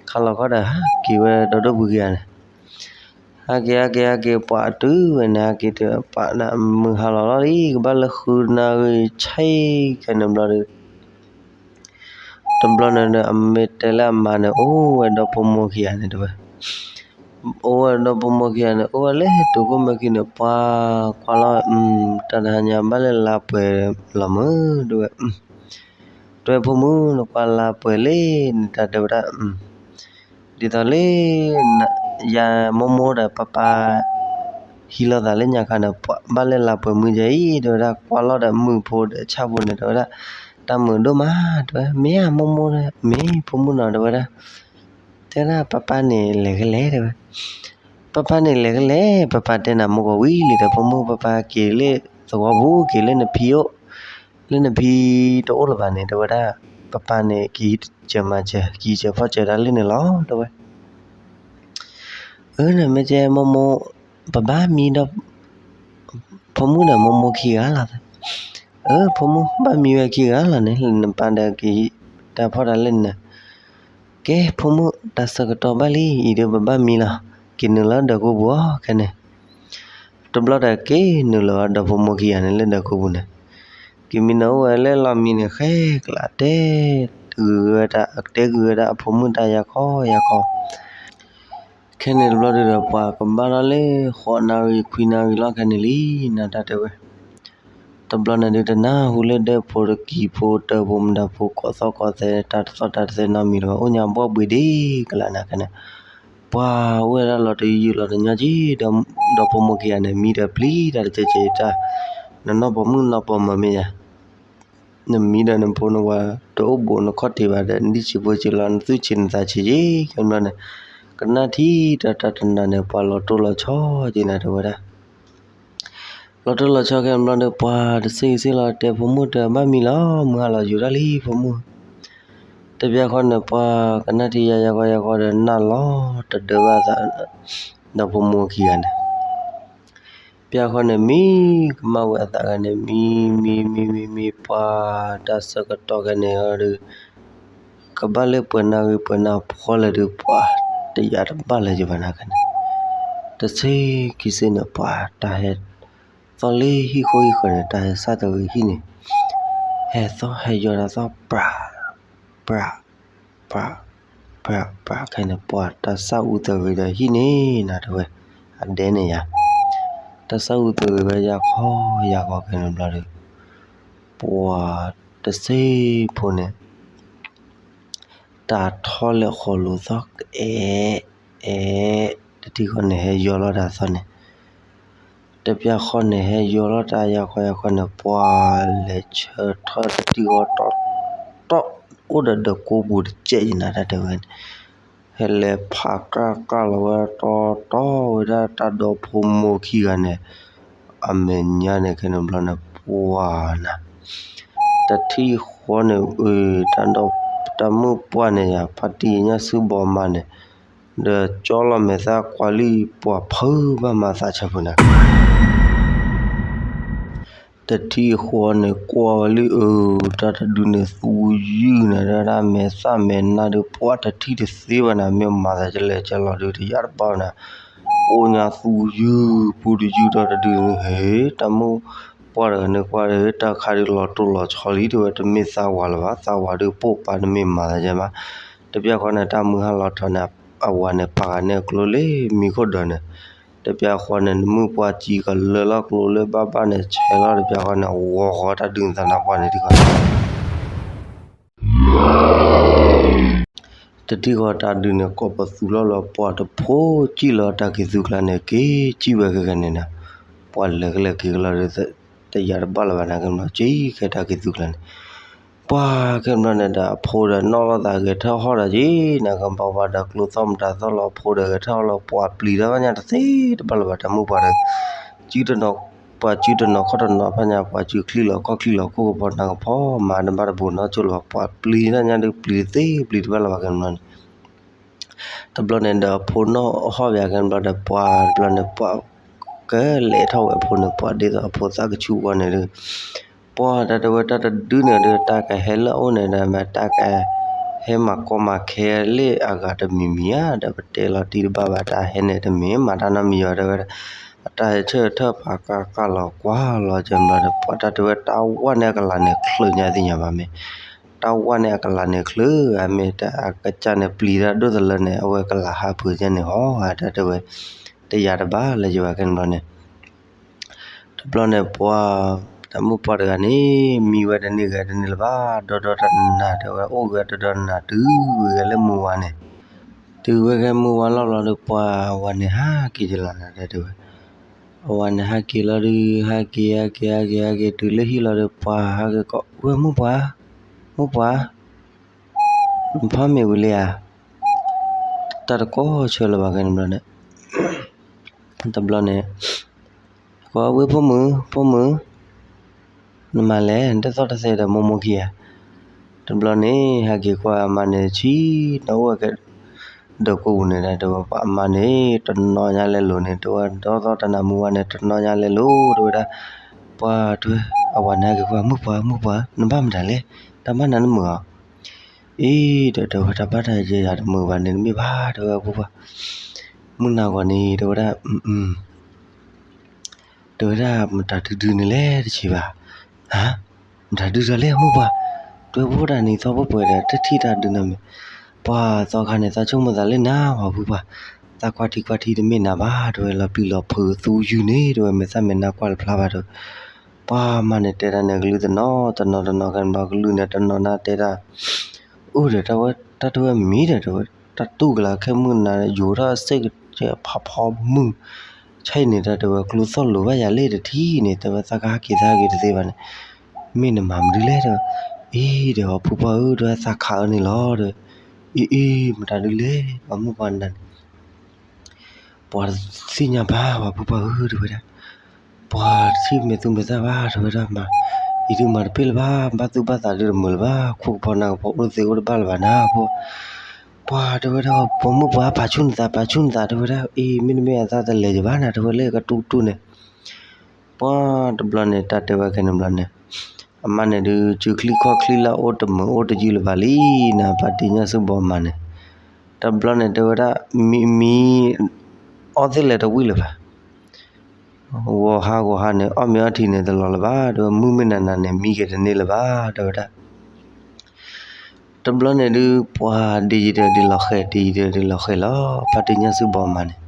ခါလီၤခီဒီး ဟးက့ၤဝဲဒီးဒိၣ်ဖုခံဂၤန့ၣ် ဟဲက့ၤ ဟဲက့ၤ ဟဲက့ၤ ပှၤအတုၤဝဲန့ၣ် ဟဲက့ၤတပာ်န့ၣ် မုၢ်ဟါလီၤလီၤလံ ကဘၣ်လၢဃုနၣ်ရံၣ်ဆံးခဲန့ၣ်ဘျီဒီး တဘျီန့ၣ်ဒီး အမ့ၢ်တဲလၢအမါန့ၣ် အိၣ်ဝဲဒီးဖိမုၣ်ခံဂၤန့ၣ်တဲဝဲ, အိၣ်ဝဲဒီးဖိမုၣ်ခံဂၤန့ၣ် အိၣ်ဝဲလၢတုၤခိၣ်မဲာ်ခံန့ၣ် ပှၤကွၢ်လီၤ တၢ်တဟါညါဘၣ်လၢလါပှဲၤလီၤမုၢ်တဲဝဲ တဲဝဲဖိမုၣ် နကွၢ်လါပှဲၤလံန့ၣ် တၢ်တဲဝဲဒၣ် ဒ်သိးလၢ ယၤမိၢ်မိၢ်ဒီးပၢ်ပၢ် ဟံးလိာ်သးလၢညါခါန့ၣ် ဘၣ်လၢလါပှဲၤမုၢ်ယဲအံၤ တဲဝဲဒၣ် ကွၢ်လီၤဒီးမုၢ်ဖိဒီးဆၣ်ဖိန့ၣ် တဲဝဲဒၣ် တၢ်မုာ်ဒိၣ်မး တဲဝဲ မ့ၢ်ဧါမိၢ်မိၢ်ဒီး မ့ၢ်ဖိမုၣ်နီၤ တဲဝဲဒၣ် တဲဒၣ်ပၢ်ပၢ်န့ၣ်လဲၤခဲလဲၣ် တဲဝဲ ပၢ်ပၢ်န့ၣ်လဲၤခဲလဲၣ် ပၢ်ပၢ်တဲနၤမိၢ်ကီးဝံၤလံဒီး ဖိမုၣ်ပၢ်ပၢ်က့ၤလၢသဝီပူၤ က့ၤလၢနဖံအိၣ် လၢနဖံတအိၣ်လၢၤဘၣ်န့ၣ် တဲဝဲဒၣ် ပၢ်ပၢ်န့ၣ် ကဟံးစၢၤမၤစၢၤ ကဟံးစၢၤဖီၣ်စၢၤတၢ်လၢန့ၣ်လီၤ တဲဝဲ အၢ နမ့ၢ်ကဲမိၢ်မိၢ်, ပဘၣ်မံဒီး ဖိမုၣ်ဒီးမိၢ်မိၢ်ခံဂၤလီၤ. အၢ ဖိမုၣ် ဘၣ်မံဝဲခံဂၤလီၤန့ၣ် နပၢ်ဒီးက့ၤ တၢ်ဖီၣ်တၢ်လၢနၤ. ကဲ ဖိမုၣ် တၢ်ဆၢကတီၢ်ဘၣ်လံ အံၤဒီးပဘၣ်မံလီၤ. က့ၤနုာ်လီၤဒီးကိပူၤအီၤခဲန့ၣ်. တဘျီဒီးက့ၤနုာ်လီၤဒီး ဖိမုၣ်ခံဂၤန့ၣ် လၢဒီးကိပူၤန့ၣ်. က့ၤမံနီၤ အိၣ်ဝဲလၢလီၢ်မံန့ၣ် ဃဲကလးတဲ ဂုၤဝဲတၢ် တဲဂုၤဝဲတၢ်အဖိမုၣ်တၢ်ယၤခီယၤခီ. ခဲန့ၣ်တဘျီဒုဒီး ပှၤကဘၣ်ထီၣ်လၢ ဃိးနၣ်ရံၣ်ခွံနၣ်ရံၣ်လီၤခဲန့ၣ်လံ နၤတၢ်တဲဝဲ. တဘျီန့ၣ်ဒု တနၢ်ဟူလၢ ဒဲဖိတကံၤဖိတၢဖိမတၤဖိ ကိးသီၣ်ကိးသဲ တၢ်တသီၣ်တၢ်တသဲနီတမံၤလၢၤဘၣ် အိၣ်ညါဘှီၣ်ဘှံးဒ်ကလးနၤခဲန့ၣ်. ပှၤအိၣ်ဝဲဒၣ်လီၤတယုၢ်လီၤတညီက့ၤ ဒီးဖိမုၣ်ခံဂၤန့ၣ် မံဒီးပျံၤတၢ်တကဲကဲတၢ်. နနီၢ်ပိာ်မုၣ်နီၢ်ပိာ်မၢၤမ့ၢ်ယၤ နမံဒီးနဖိနဝၤ တအိၣ်ဘူးနခီၣ်ထံးဘၣ်ဒီး နဒံၣ်ဆံးဖိဆံးလီၤ နသူၣ်ဆံးနသးဆံးက့ၤ ခဲဘျီန့ၣ်. ကနၣ်ထံတၢ်တၢ်တနၤန့ၣ် ပှၤလီၤတိၢ်လီၤဆီက့ၤနၤတဲဝဲဒၣ်. လီၤတိၢ်လီၤဆီခဲဘျီဒီး ပှၤတဆ့ဂ့ၤဆ့လီၤ တဲဖိမုၣ်တဘၣ်မံလီၤ မုၢ်ဟါလီၤယူၤတၢ်လံ ဖိမုၣ်. တပျၢ်ဃီန့ၣ် ပှၤကနၣ်ထံယၤယၤဃီယၤဃီဒီး နၢ်လီၤတဒၢဘၣ်အသး ဒီးဖိမုၣ်ခံဂၤန့ၣ် ပျၢ်ဃီန့ၣ် မံကမၣ်ဝဲအသးဂၤန့ၣ် မံ မံ မံ မံ မံ ပှၤတၢ်ဆၢကတီၢ်ခဲန့ၣ်ဒီး ကဘၣ်လၢပှဲၤနၣ်ဂံၢ်ပှဲၤနၣ်ဖီလဲၣ်ဒီး ပှၤတယာ်တဘၣ်လၢၤယဘၣ်နၤခဲန့ၣ်. တဆ့ခံဆ့န့ၣ် ပှၤတၢ်ဟဲသီၣ်လၢဟံၣ်ဃီဟံၣ်ဃီန့ၣ် တၢ်ဟဲစၢ်တဂ့ၤဟံၣ်န့ၣ် ဟဲသီၣ်ဟဲယီၤတၢ်သီၣ် ပြး ပြး ပြး ပြး ပြး ခဲန့ၣ် ပှၤတၢ်စၢ်အူသဂ့ၤဒီးဟံၣ်န့ၣ် နၤတဲဝဲ အဒဲန့ၣ်ယၤ တၢ်စၢ်အူသဂ့ၤဝဲယၤခီယၤဃီခဲန့ၣ်ဘျီဒီး ပှၤတဆ့ဖိန့ၣ် တၢ်ထီၣ်လဲၤဃီၤလိာ်သီၣ် အဲၣ် အဲၣ် တထံၣ်ဃီန့ၣ် ဟဲယီၤလီၤတၢ်သီၣ်န့ၣ် တပျၢ်ဃီန့ၣ် ဟဲယီၤလီၤတၢ်ယၤဃီယၤဃီန့ၣ် ပှၤလဲၤဆၢထၢၣ်တထံၣ်ဃီတီတီ အိၣ်ဒီးဒီးကိးပူၤတကဲးယနၤတၢ်တဲဝဲန့ၣ် ဟဲလဲၤဖးကၢ်ကၢ်လီၤဝဲတီတီဝဲဒၣ်တၢ်ဒီဖိမိၢ်ခံဂၤန့ၣ် အမဲာ်ညါန့ၣ်ခဲန့ၣ်ဘျီန့ၣ် ပှၤနၤ တထံၣ်ဃီန့ၣ် အၢ တၢ်ဒီ တၢ်မုၣ်ပှၢ်န့ၣ်ယၤ ဖါတံၢ်ညၣ်ဆူဘီမါန့ၣ် ဒီးကၠီလီၤမဲာ်သၣ်ကွၢ်လံ ပှၤဖုးဘၣ်မၤသးဆၢဖိနၤ တထံၣ်ဃီန့ၣ် ကွၢ်ဝဲလံ အၢ တၢ်တဒုန့ၣ်သူယုၢ်နၤ တၢ်မဲာ်သၣ်မဲာ်နါဒီး ပှၤတထံၣ်တသ့ဘၣ်နၤ မ့ၢ်မၤသးကလဲၤကလီၤဒုး တယာ်တဘၣ်နၤ အိၣ်ညါသူယုၢ်ပူတယုၢ်ဒီးတဒုန့ၣ် ဟ့ တၢ်မုၣ်ပှၢ်တဂၤန့ၣ်ကွၢ်ဒီး တၢ်ခါဒုးလီၤတိၢ်လီၤဆီလံ တဲဝဲ တမ့ၢ်သးဝၤလၢၤဘၣ် သးဝၤဒုးပိာ်ပာ်တမ့ၢ်မၤသးကဲဘၣ် တပျၢ်ဃီန့ၣ် တၢ်မုၢ်ဟါလီၤထီၣ်န့ၣ် အဝၤန့ၣ်ပာ်ဃာ်န့ၢ်အကျိလၢမံခိၣ်ဒီးန့ၣ် တပျၢ်ဃီန့ၣ် နမုၢ်ပှၢ်စံးကလၢလီၤကျိလၢဘၣ်ဘၣ်န့ၣ် ဆဲးလီၤတပျၢ်ဃီန့ၣ် ဂီၤဃီတၢ်ဒုးနသးနါပှၢ်န့ၣ်တခီ တထံၣ်ဃီတၢ်ဒုးန့ၣ် ကိးပသူလီၤလီၤ ပှၤတဖိစံၣ်လီၤတၢ်က့ၤသူကျါန့ၣ် က့ၤစံၣ်ဝဲခဲကနံၣ်န့ၣ် ပှၤလဲၤကလဲၤက့ၤကလီၤဒီး တယာ်တဘၣ်လၢၤဘၣ်နၤ ကဲဘျီ စံၣ်ခဲတၢ်က့ၤသူကျါန့ၣ် ပှၤခဲဘျီန့ၣ်ဒီး အဖိဒီးနီၢ်လိာ်သးဂဲၤထၢၣ်ဟီၣ်ဒီးက့ၤ နကဘၣ်ဝဲဒီးကျိသီၣ်မတၤသီၣ်လီၤ အဖိဒီးဂဲၤထၢၣ်ဟီၣ်လီၤ ပှၤပျံၤတၢ်ဘၣ်ညါတသ့တဘၣ်လၢၤဘၣ် တၢ်မုၢ်ပှၢ်ဒီး စုတနီၤ ပှၤစုတနီၤခီၣ်တနီၤဖးညါ ပှၤစုချံလီၤခီၣ်ချံလီၤ ခိၣ်ကပီၤနါကဖီ မၤတဘၣ်တဘူးနီတစိၢ်လၢၤဘၣ် ပှၤပျံၤတၢ်ညါဒုးပျံၤတသ့ပျံၤတဘၣ်လၢၤဘၣ် ကဲဘျီန့ၣ် တဘျီန့ၣ်ဒီးအဖိနီၢ်ဟီၣ်ဘၣ် ကဲဘျီဒီး ပှၤတဘျီန့ၣ် ပှၤကလဲၤထီၣ်ဝဲအဖိန့ၣ် ပှၤဒ်သိးအဖိသၣ်ကဆူအဂီၢ်န့ၣ်ဒီး ပှၤတၢ်တဲဝဲတၢ်တဒုန့ၣ်ဒီး တၢ်ကဟဲလၢအအိၣ်န့ၣ်ဒီး မ့ၢ်တၢ်ကဟဲမၤကီမၤခဲလၢအဂၤတမံၤမံၤဧါ ဒီးပတဲလီၤတံၢ်တဘၣ်ဘၣ် တၢ်ဟဲန့ၣ်တမ့ၢ်မၤတၢ်နီတမံၤဘၣ် တဲဝဲဒၣ် အတၢ်ဟဲဆၢထၢၣ်ဖးကၢ်ကၢ်လီၤကွၢ်လီၤ ကဲဘျီဒီး ပှၤတၢ်တဲဝဲတၢ်ဝၣ်န့ၣ်အကလၤန့ၣ်ချၢးညါသ့ၣ်ညါဘၣ်မ့ၢ် တၢ်ဝၣ်န့ၣ်အကလၤန့ၣ်ချၢး အမ့ၢ်တၢ်အကစၢ်န့ၣ်ပျံၤတၢ်ဒိၣ်သလၢန့ၣ် အဝဲကလၤဟးဖုးကဲန့ၣ်ဟီ အတၢ်တဲဝဲ တယာ်တဘၣ်လၢၤယဘၣ် ကဲဘျီန့ၣ် တဘျီန့ၣ် ပှၤ တၢ်မုၣ်ပှၢ်တဂၤန့ၣ် မံဝဲတန့ၢ်ဂဲၤတန့ၢ်လၢၤဘၣ် ဒီဒီတနၤ တဲဝဲ အိၣ်ဂဲၤဒီဒီနၤ တုၤဝဲဂဲၤလၢမုၢ်ဝါန့ၣ် တုၤဝဲဂဲၤမုၢ်ဝါလီၤဘျီဒီး ပှၤဝၤန့ၣ်ဟးက့ၤကလီၤနၤ တဲဝဲ အဝၤန့ၣ်ဟးက့ၤလီၤဒီး ဟးက့ၤ ဟးက့ၤ ဟးက့ၤ ဟးက့ၤ တုၤလၢဟံၣ်လီၤဒီး ပှၤဟးက့ၤကိးဝဲ မုၣ်ပှၢ် မုၣ်ပှၢ် နဖီမ့ၤဝံၤလံဧါ တၢ်တကိးဆၢလၢၤဘၣ် ကဲဘျီန့ၣ် တဘျီန့ၣ် ကိးဝဲ ဖိမုၣ် ဖိမုၣ် နမၤလဲၣ် နတသီၣ်တသဲဒီးမိၢ်မိၢ်ခံဂၤ တဘျီန့ၣ် ဟဲက့ၤကွၢ်အမါန့ၣ် ဆံး နအိၣ်ဝဲကဲ ဒၢးကိးပူၤန့ၣ်ဒၣ် တဲဝဲပှၤအမါန့ၣ် တနီၣ်ညါလဲလိာ်န့ၣ် တဲဝဲဒီသီတနၤမူဝါန့ၣ် တနီၣ်ညါလဲလိာ် တဲဝဲဒၣ်, ပှၤတဲဝဲ အဝၤန့ၣ်က့ၤကွၢ် မုၣ်ပှၢ် မုၣ်ပှၢ် နဘၣ်မတၤလဲၣ်, တၢ်ဘၣ်နၤနမုာ်အီၤ, အံၤဒီးတဲဝဲ တၢ်ဘၣ်တၢ်ယဲယၤတမုာ်ဘၣ်န့ၣ် တမ့ၢ်ဘၣ် တဲဝဲ ပှၤ မုၢ်နၤဂီၤန့ၣ် တဲဝဲဒၣ် တဲဝဲဒၣ် မတၤဒုဒုန့ၣ်လဲၣ်တဆံးဘၣ်, မတၤဒုဒီးလဲၣ် မုၣ်ပှၢ်, တဲဝဲ ပအိၣ်တၢ်နံၤသီပှဲၤပှဲၤဒီး တထံၣ်တၢ်ဒုန့ၣ်မ့ၢ်, ပှၤသီခါန့ၣ် သးဆိကမိၣ်သးလၢနၤ ပှၤဖုပှၢ်, သးကွၢ်ထံကွၢ်ထံတမ့ၢ်နၤဘၣ် တဲဝဲ လီၤပျံၤလီၤဖုးသူယုၢ်န့ၣ် တဲဝဲ မဲာ်သၣ်မဲာ်နါကွၢ်တဖျါဘၣ် တဲဝဲ, ပှၤမါန့ၣ်တဲတၢ်န့ၣ် ကလုၢ်တနီၤတနီၤတနီၤ ကဲဘျီကလုၢ်န့ၣ် တနီၤနၤတဲတၢ် အိၣ်ဒီးတၢ်ဝဲ တၢ်တဝဲမံၤဒီး တဲဝဲ တၢ်တူၢ်ကလၤခဲမုၢ်နၤ ယိၤထီၣ်အစ့ၣ်ကဲဖးဖီမုၢ်, ဆၣ်အံၤန့ၣ်တၢ်တဲဝဲ ကျိသီၣ်လိၤဘၣ်ယၤလၢတထံၣ်န့ၣ် တဲဝဲ သးကဟဲက့ၤသးဟဲက့ၤတသ့ဘၣ်န့ၣ်, မ့ၢ်နမၤမနုၤလဲၣ် တဲဝဲ, အံၤဒီး ပှၤဖုပှၢ်ဧၢ တဲဝဲ သးခးအၢန့ၣ်လီၤ တဲဝဲ, အံၤအံၤ မတၤဒုလဲၣ် ပှၤမုၣ်ပှၢ်နၤန့ၣ် ပှၤတသ့ၣ်ညါဘၣ် ပှၤဖုပှၢ်ဧၢ တဲဝဲဒၣ်, ပှၤတထံၣ်မဲာ်သူမဲာ်သၣ်ဘၣ် တဲဝဲဒၣ်မး, အံၤဒုမၤတပ့ၢ်လၢၤဘၣ် ဘၣ်သူၣ်ဘၣ်သးဒုတမုာ်လၢၤဘၣ် ခိၣ်ကပီၤနၢ်ကပီၤအိၣ်တသ့အိၣ်တဘၣ်လၢၤဘၣ်နၤ ပှၤ ပှၤတဲဝဲဒၣ် ပှၤမုၣ်ပှၢ် ပာ်ဆူၣ်နသး ပာ်ဆူၣ်နသး တဲဝဲဒၣ် အံၤ မ့တမ့ၢ်အသးတလဲၤယဘၣ်နၤ တဲဝဲလၢကတူၢ်ကတူၢ်န့ၣ် ပှၤတဘျီန့ၣ် တၢ်တဲဝဲခဲန့ၣ်ဘျီန့ၣ်, အမါန့ၣ်ဒုး စုချံခီၣ်ချံလၢအိၣ်တမုာ်အိၣ်တယုၢ်လၢၤဘၣ်လံနၤ ဖါတံၢ်ညၣ်စုဘီမါန့ၣ်, တဘျီန့ၣ်တဲဝဲဒၣ် မံ မံ အီၣ်သ့ၣ်လဲၤတဝံၣ်လၢၤဘၣ် ဂီၤဟါဂီၤဟါန့ၣ် အီၣ်မ့ၤအီထံန့ၣ်တလီၤလၢၤဘၣ် တဲဝဲ မုၢ်မ့ၢ်နၤနၤန့ၣ် မံက့ၤတန့ၢ်လၢၤဘၣ် တဲဝဲဒၣ် တဘျီန့ၣ်ဒုး ပှၤဒ်ယံၤဒီးဒ်လီၤဃဲၤ ဒ်ယံၤဒီးဒ်လီၤဃဲၤလီၤ ဖါတံၢ်ညၣ်စုဘီမါန့ၣ်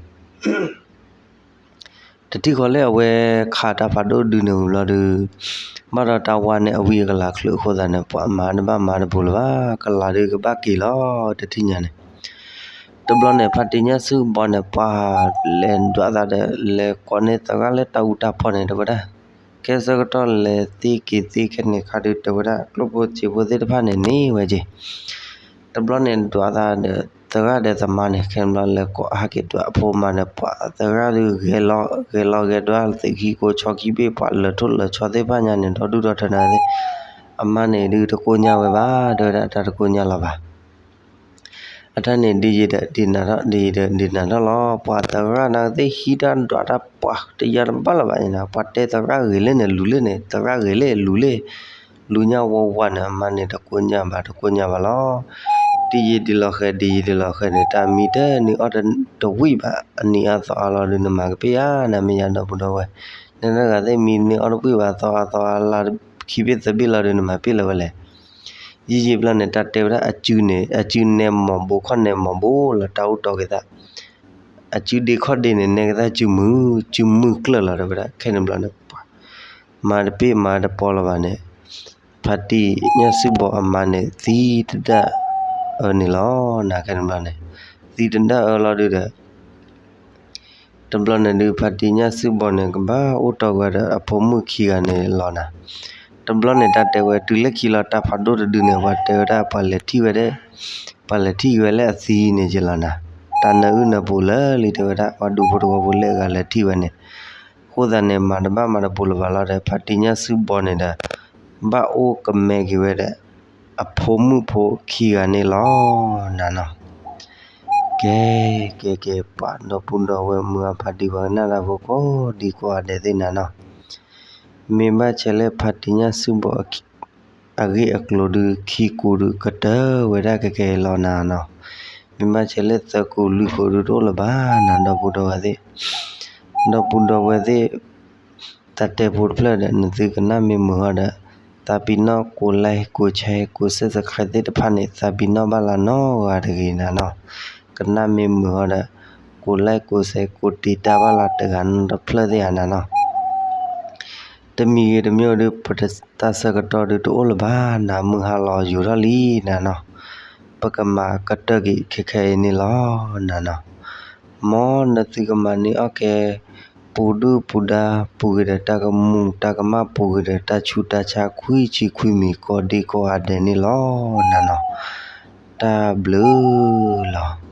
တထံၣ်ဃီလၢအဝဲခးတၢ်ဖးဒိၣ်ဒုန့ၣ်ဝံၤဘျီဒုး ဘၣ်ဒီးတၢ်ဝါန့ၣ်အဝံအကလၤချုးအဃိသတးန့ၣ် ပှၤမၤတဘၣ်မၤတပူၤလၢၤဘၣ် ကလၤဒုးကဘၣ်က့ၤလီၤ တထံၣ်ညါန့ၣ် တဘျီန့ၣ် ဖါတံၢ်ညၣ်စုဘီန့ၣ် ပှၤလဲၤဒွးသးဒီး လဲၤကိးန့ၢ်သရၣ်လၢတၢ်အူတၢ်ပီၢ်န့ၣ် တဲဝဲဒၣ် ကဲဆၢကတီၢ်လဲၤသ့က့ၤသ့ခဲန့ၣ်ခါဒုး တဲဝဲဒၣ် ကျိၣ်ဖိစ့ဖိသ့ၣ်တဖၣ်န့ၣ်န့ၢ်ဝဲက့ၤ တဘျီန့ၣ်ဒွးသးဒီး သရၣ်ဒီးသမါန့ၣ် ခဲန့ၣ်ဘျီလဲၤကိးဟဲက့ၤဒွးအဖိမါန့ၣ် ပှၤသရၣ်ဒုး ဂဲၤလီၤဂဲၤလီၤဂဲၤဒွး သုးခံကိးဆီခံဘ့ၣ် ပှၤလၢာ်ထိၣ်လၢာ်ဆီသ့ၣ်တဖၣ်ညါန့ၣ် ဒီဒူၣ်ဒီထၢနၤသ့ၣ် အမါန့ၣ်ဒုးတကိညၢ်ဝဲဘၣ် တဲဝဲဒၣ်တၢ်တကိညၢ်လီၤဘၣ် အတၢ်န့ၣ်ဒ်ယံၤဒီးဒ်နၤထီၣ် ဒ်ယံၤဒီးဒ်နၤထီၣ်လီၤ ပှၤသရၣ်နာ်ကသ့ၣ်ဟံးတၢ်ဒွးတၢ်ပှၤတယါတဘၣ်လၢၤဘၣ်န့ၣ် ပှၤတဲသရၣ်ဂ့ၤလၢန့ၣ် လူၤလၢန့ၣ် သရၣ်ဂ့ၤလၢလူၤလၢ လူၤညါဝါဝါန့ၣ် အမါန့ၣ်တကိညၢ်ဘၣ်တကိညၢ်ဘၣ်လီၤ ဒ်ယံၤဒ်လီၤဃဲၤ ဒ်ယံၤဒ်လီၤဃဲၤန့ၣ် တၢ်မံတၢ်နုာ်အီၣ်တဝံၣ်ဘၣ် အနံၤအါသီအါလီၤဒုး နမၤကပ့ၢ်ဧါ နမ့ၢ်ယၤဒီပုၢ်ဒီဝဲၢ် နတဂၤသ့ၣ်မံနုာ်အီၣ်တဝံၣ်ဘၣ်သီအါသီအါလါခံဘ့ၣ်သၢဘ့ၣ်လီၤဒုး နမၤပ့ၢ်လၢၤဝဲလဲၣ် ယံာ်ယံာ်ဘျီန့ၣ် တၢ်တဲဝဲဒၣ်အစုန့ၣ် အစုနဲမီၢ်ဘိခီၣ်နဲမီၢ်ဘိလီၤ တၢ်အူတီၢ်က့ၤသး အစုဒ့ခီၣ်ဒ့န့ၣ် နဲကသးစုမုၢ် စုမုၢ်ကျၢၢ်လီၤ တဲဝဲဒၣ် ခဲန့ၣ်ဘျီန့ၣ် ပှၤ မၤတပ့ၢ်မၤတပီလီၤဘၣ်န့ၣ် ဖါတံၢ်ညၣ်စုဘီအမါန့ၣ် သံတဒၣ်အၢန့ၣ်လီၤ နၤခဲန့ၣ်ဘျီန့ၣ် သံတဒၣ်အၢလီၤဒုးဒီး တဘျီန့ၣ်ဒုး ဖါတံၢ်ညၣ်စုဘီန့ၣ် ကဘၣ်အိၣ်တီၢ်ဝဲဒီးအဖိမုၣ်ခံဂၤန့ၣ်လီၤနၤ. တဘျီန့ၣ် တၢ်တဲဝဲတုၤလၢခံလီၤ တၢ်ဖးဒိၣ်တဒုန့ၣ် ပှၤတဲဝဲဒၣ်ပှၤလဲၤထံၣ်ဝဲဒၣ်, ပှၤလဲၤထံၣ်ဝဲလၢအသံန့ၣ်က့ၤလီၤနၤ. တၢ်နၢအုၣ်နၢပူၤလၢာ်လံ တဲဝဲဒၣ် ပှၤဒူဖိတဝီဖိလၢအဂၤလဲၤထံၣ်ဝဲန့ၣ်, အဃိသတးန့ၣ် မၤတဘၣ်မၤတပူၤလၢၤဘၣ်လီၤဒီး ဖါတံၢ်ညၣ်စုဘီန့ၣ်ဒီး ဘၣ်အိၣ်ကမဲက့ၤဝဲဒီး အဖိမုၣ်ဖိခံဂၤန့ၣ်လီၤနၤနီၤ. ကဲ, ကဲ ကဲ ပှၤဒီပုၢ်ဒီဝဲၢ်မုၢ်အဖါတံၢ် ပှၤကနၣ်တၢ်ဖိကိးဒံကိးဂၤဒဲးသ့ၣ်နၤနီၤ. မ့ၢ်ဘၣ်ဆဲးလၢဖါတံၢ်ညၣ်စုဘီအဂ့ၢ်အကျိၤဒုး ခံကူးဒုးကတၢၢ်ဝဲဒၣ်ကဲကဲလီၤနၤနီၤ. မ့ၢ်ဘၣ်ဆဲးလၢသၢကူးလွံၢ်ကူးဒုးတအိၣ်လၢၤဘၣ်နၤ ဒီပုၢ်ဒီဝဲၢ်သ့ၣ်, ဒီပုၢ်ဒီဝဲၢ်သ့ၣ် တၢ်တဲဖိတဖျၢၣ်ဒီး နသုကနၣ်မ့ၢ်မုာ်ဟီဒီး သးပ့ၤနီၣ် ကိး like ကိး share ကိး subscribe သ့ၣ်တဖၣ်န့ၣ် သးပ့ၤနီၣ်ဘၣ်လၢနီၢ်ဂၤတဂ့ၤနၤနီၤ. ကနၣ်မ့ၢ်မုာ်ဟီဒီး ကိး like ကိး share ကိး တံာ်တာ် ဘၣ်လၢတဂၤနီတဖျၢၣ်သ့ၣ်ဧါနၤနီၤ. တမံၤဂ့ၤတမံၤဒုး ပတၢ်ဆၢကတီၢ်ဒုးတအိၣ်လၢၤဘၣ်နၤ မုၢ်ဟါလီၤယိၤထီၣ်လံနၤနီၤ. ပကမၤကတၢၢ်က့ၤခဲခဲအံၤန့ၣ်လီၤနၤနီၤ. မ်နသုကမၤန့ၢ်အီၣ်ကဲ ပူၤဒုၣ်ပူၤဒါ ပူၤကွံာ်ဒီးတၢ်ကမူၤတၢ်ကမၣ် ပူၤကွံာ်ဒီးတၢ်ဆူးတၢ်ဆါ ခွံဆံခွံမံၤ ကိးဒံကိးဂၤဒဲးန့ၣ်လီၤနၤနီၤ. တၢ်ဘျုးလီၤ.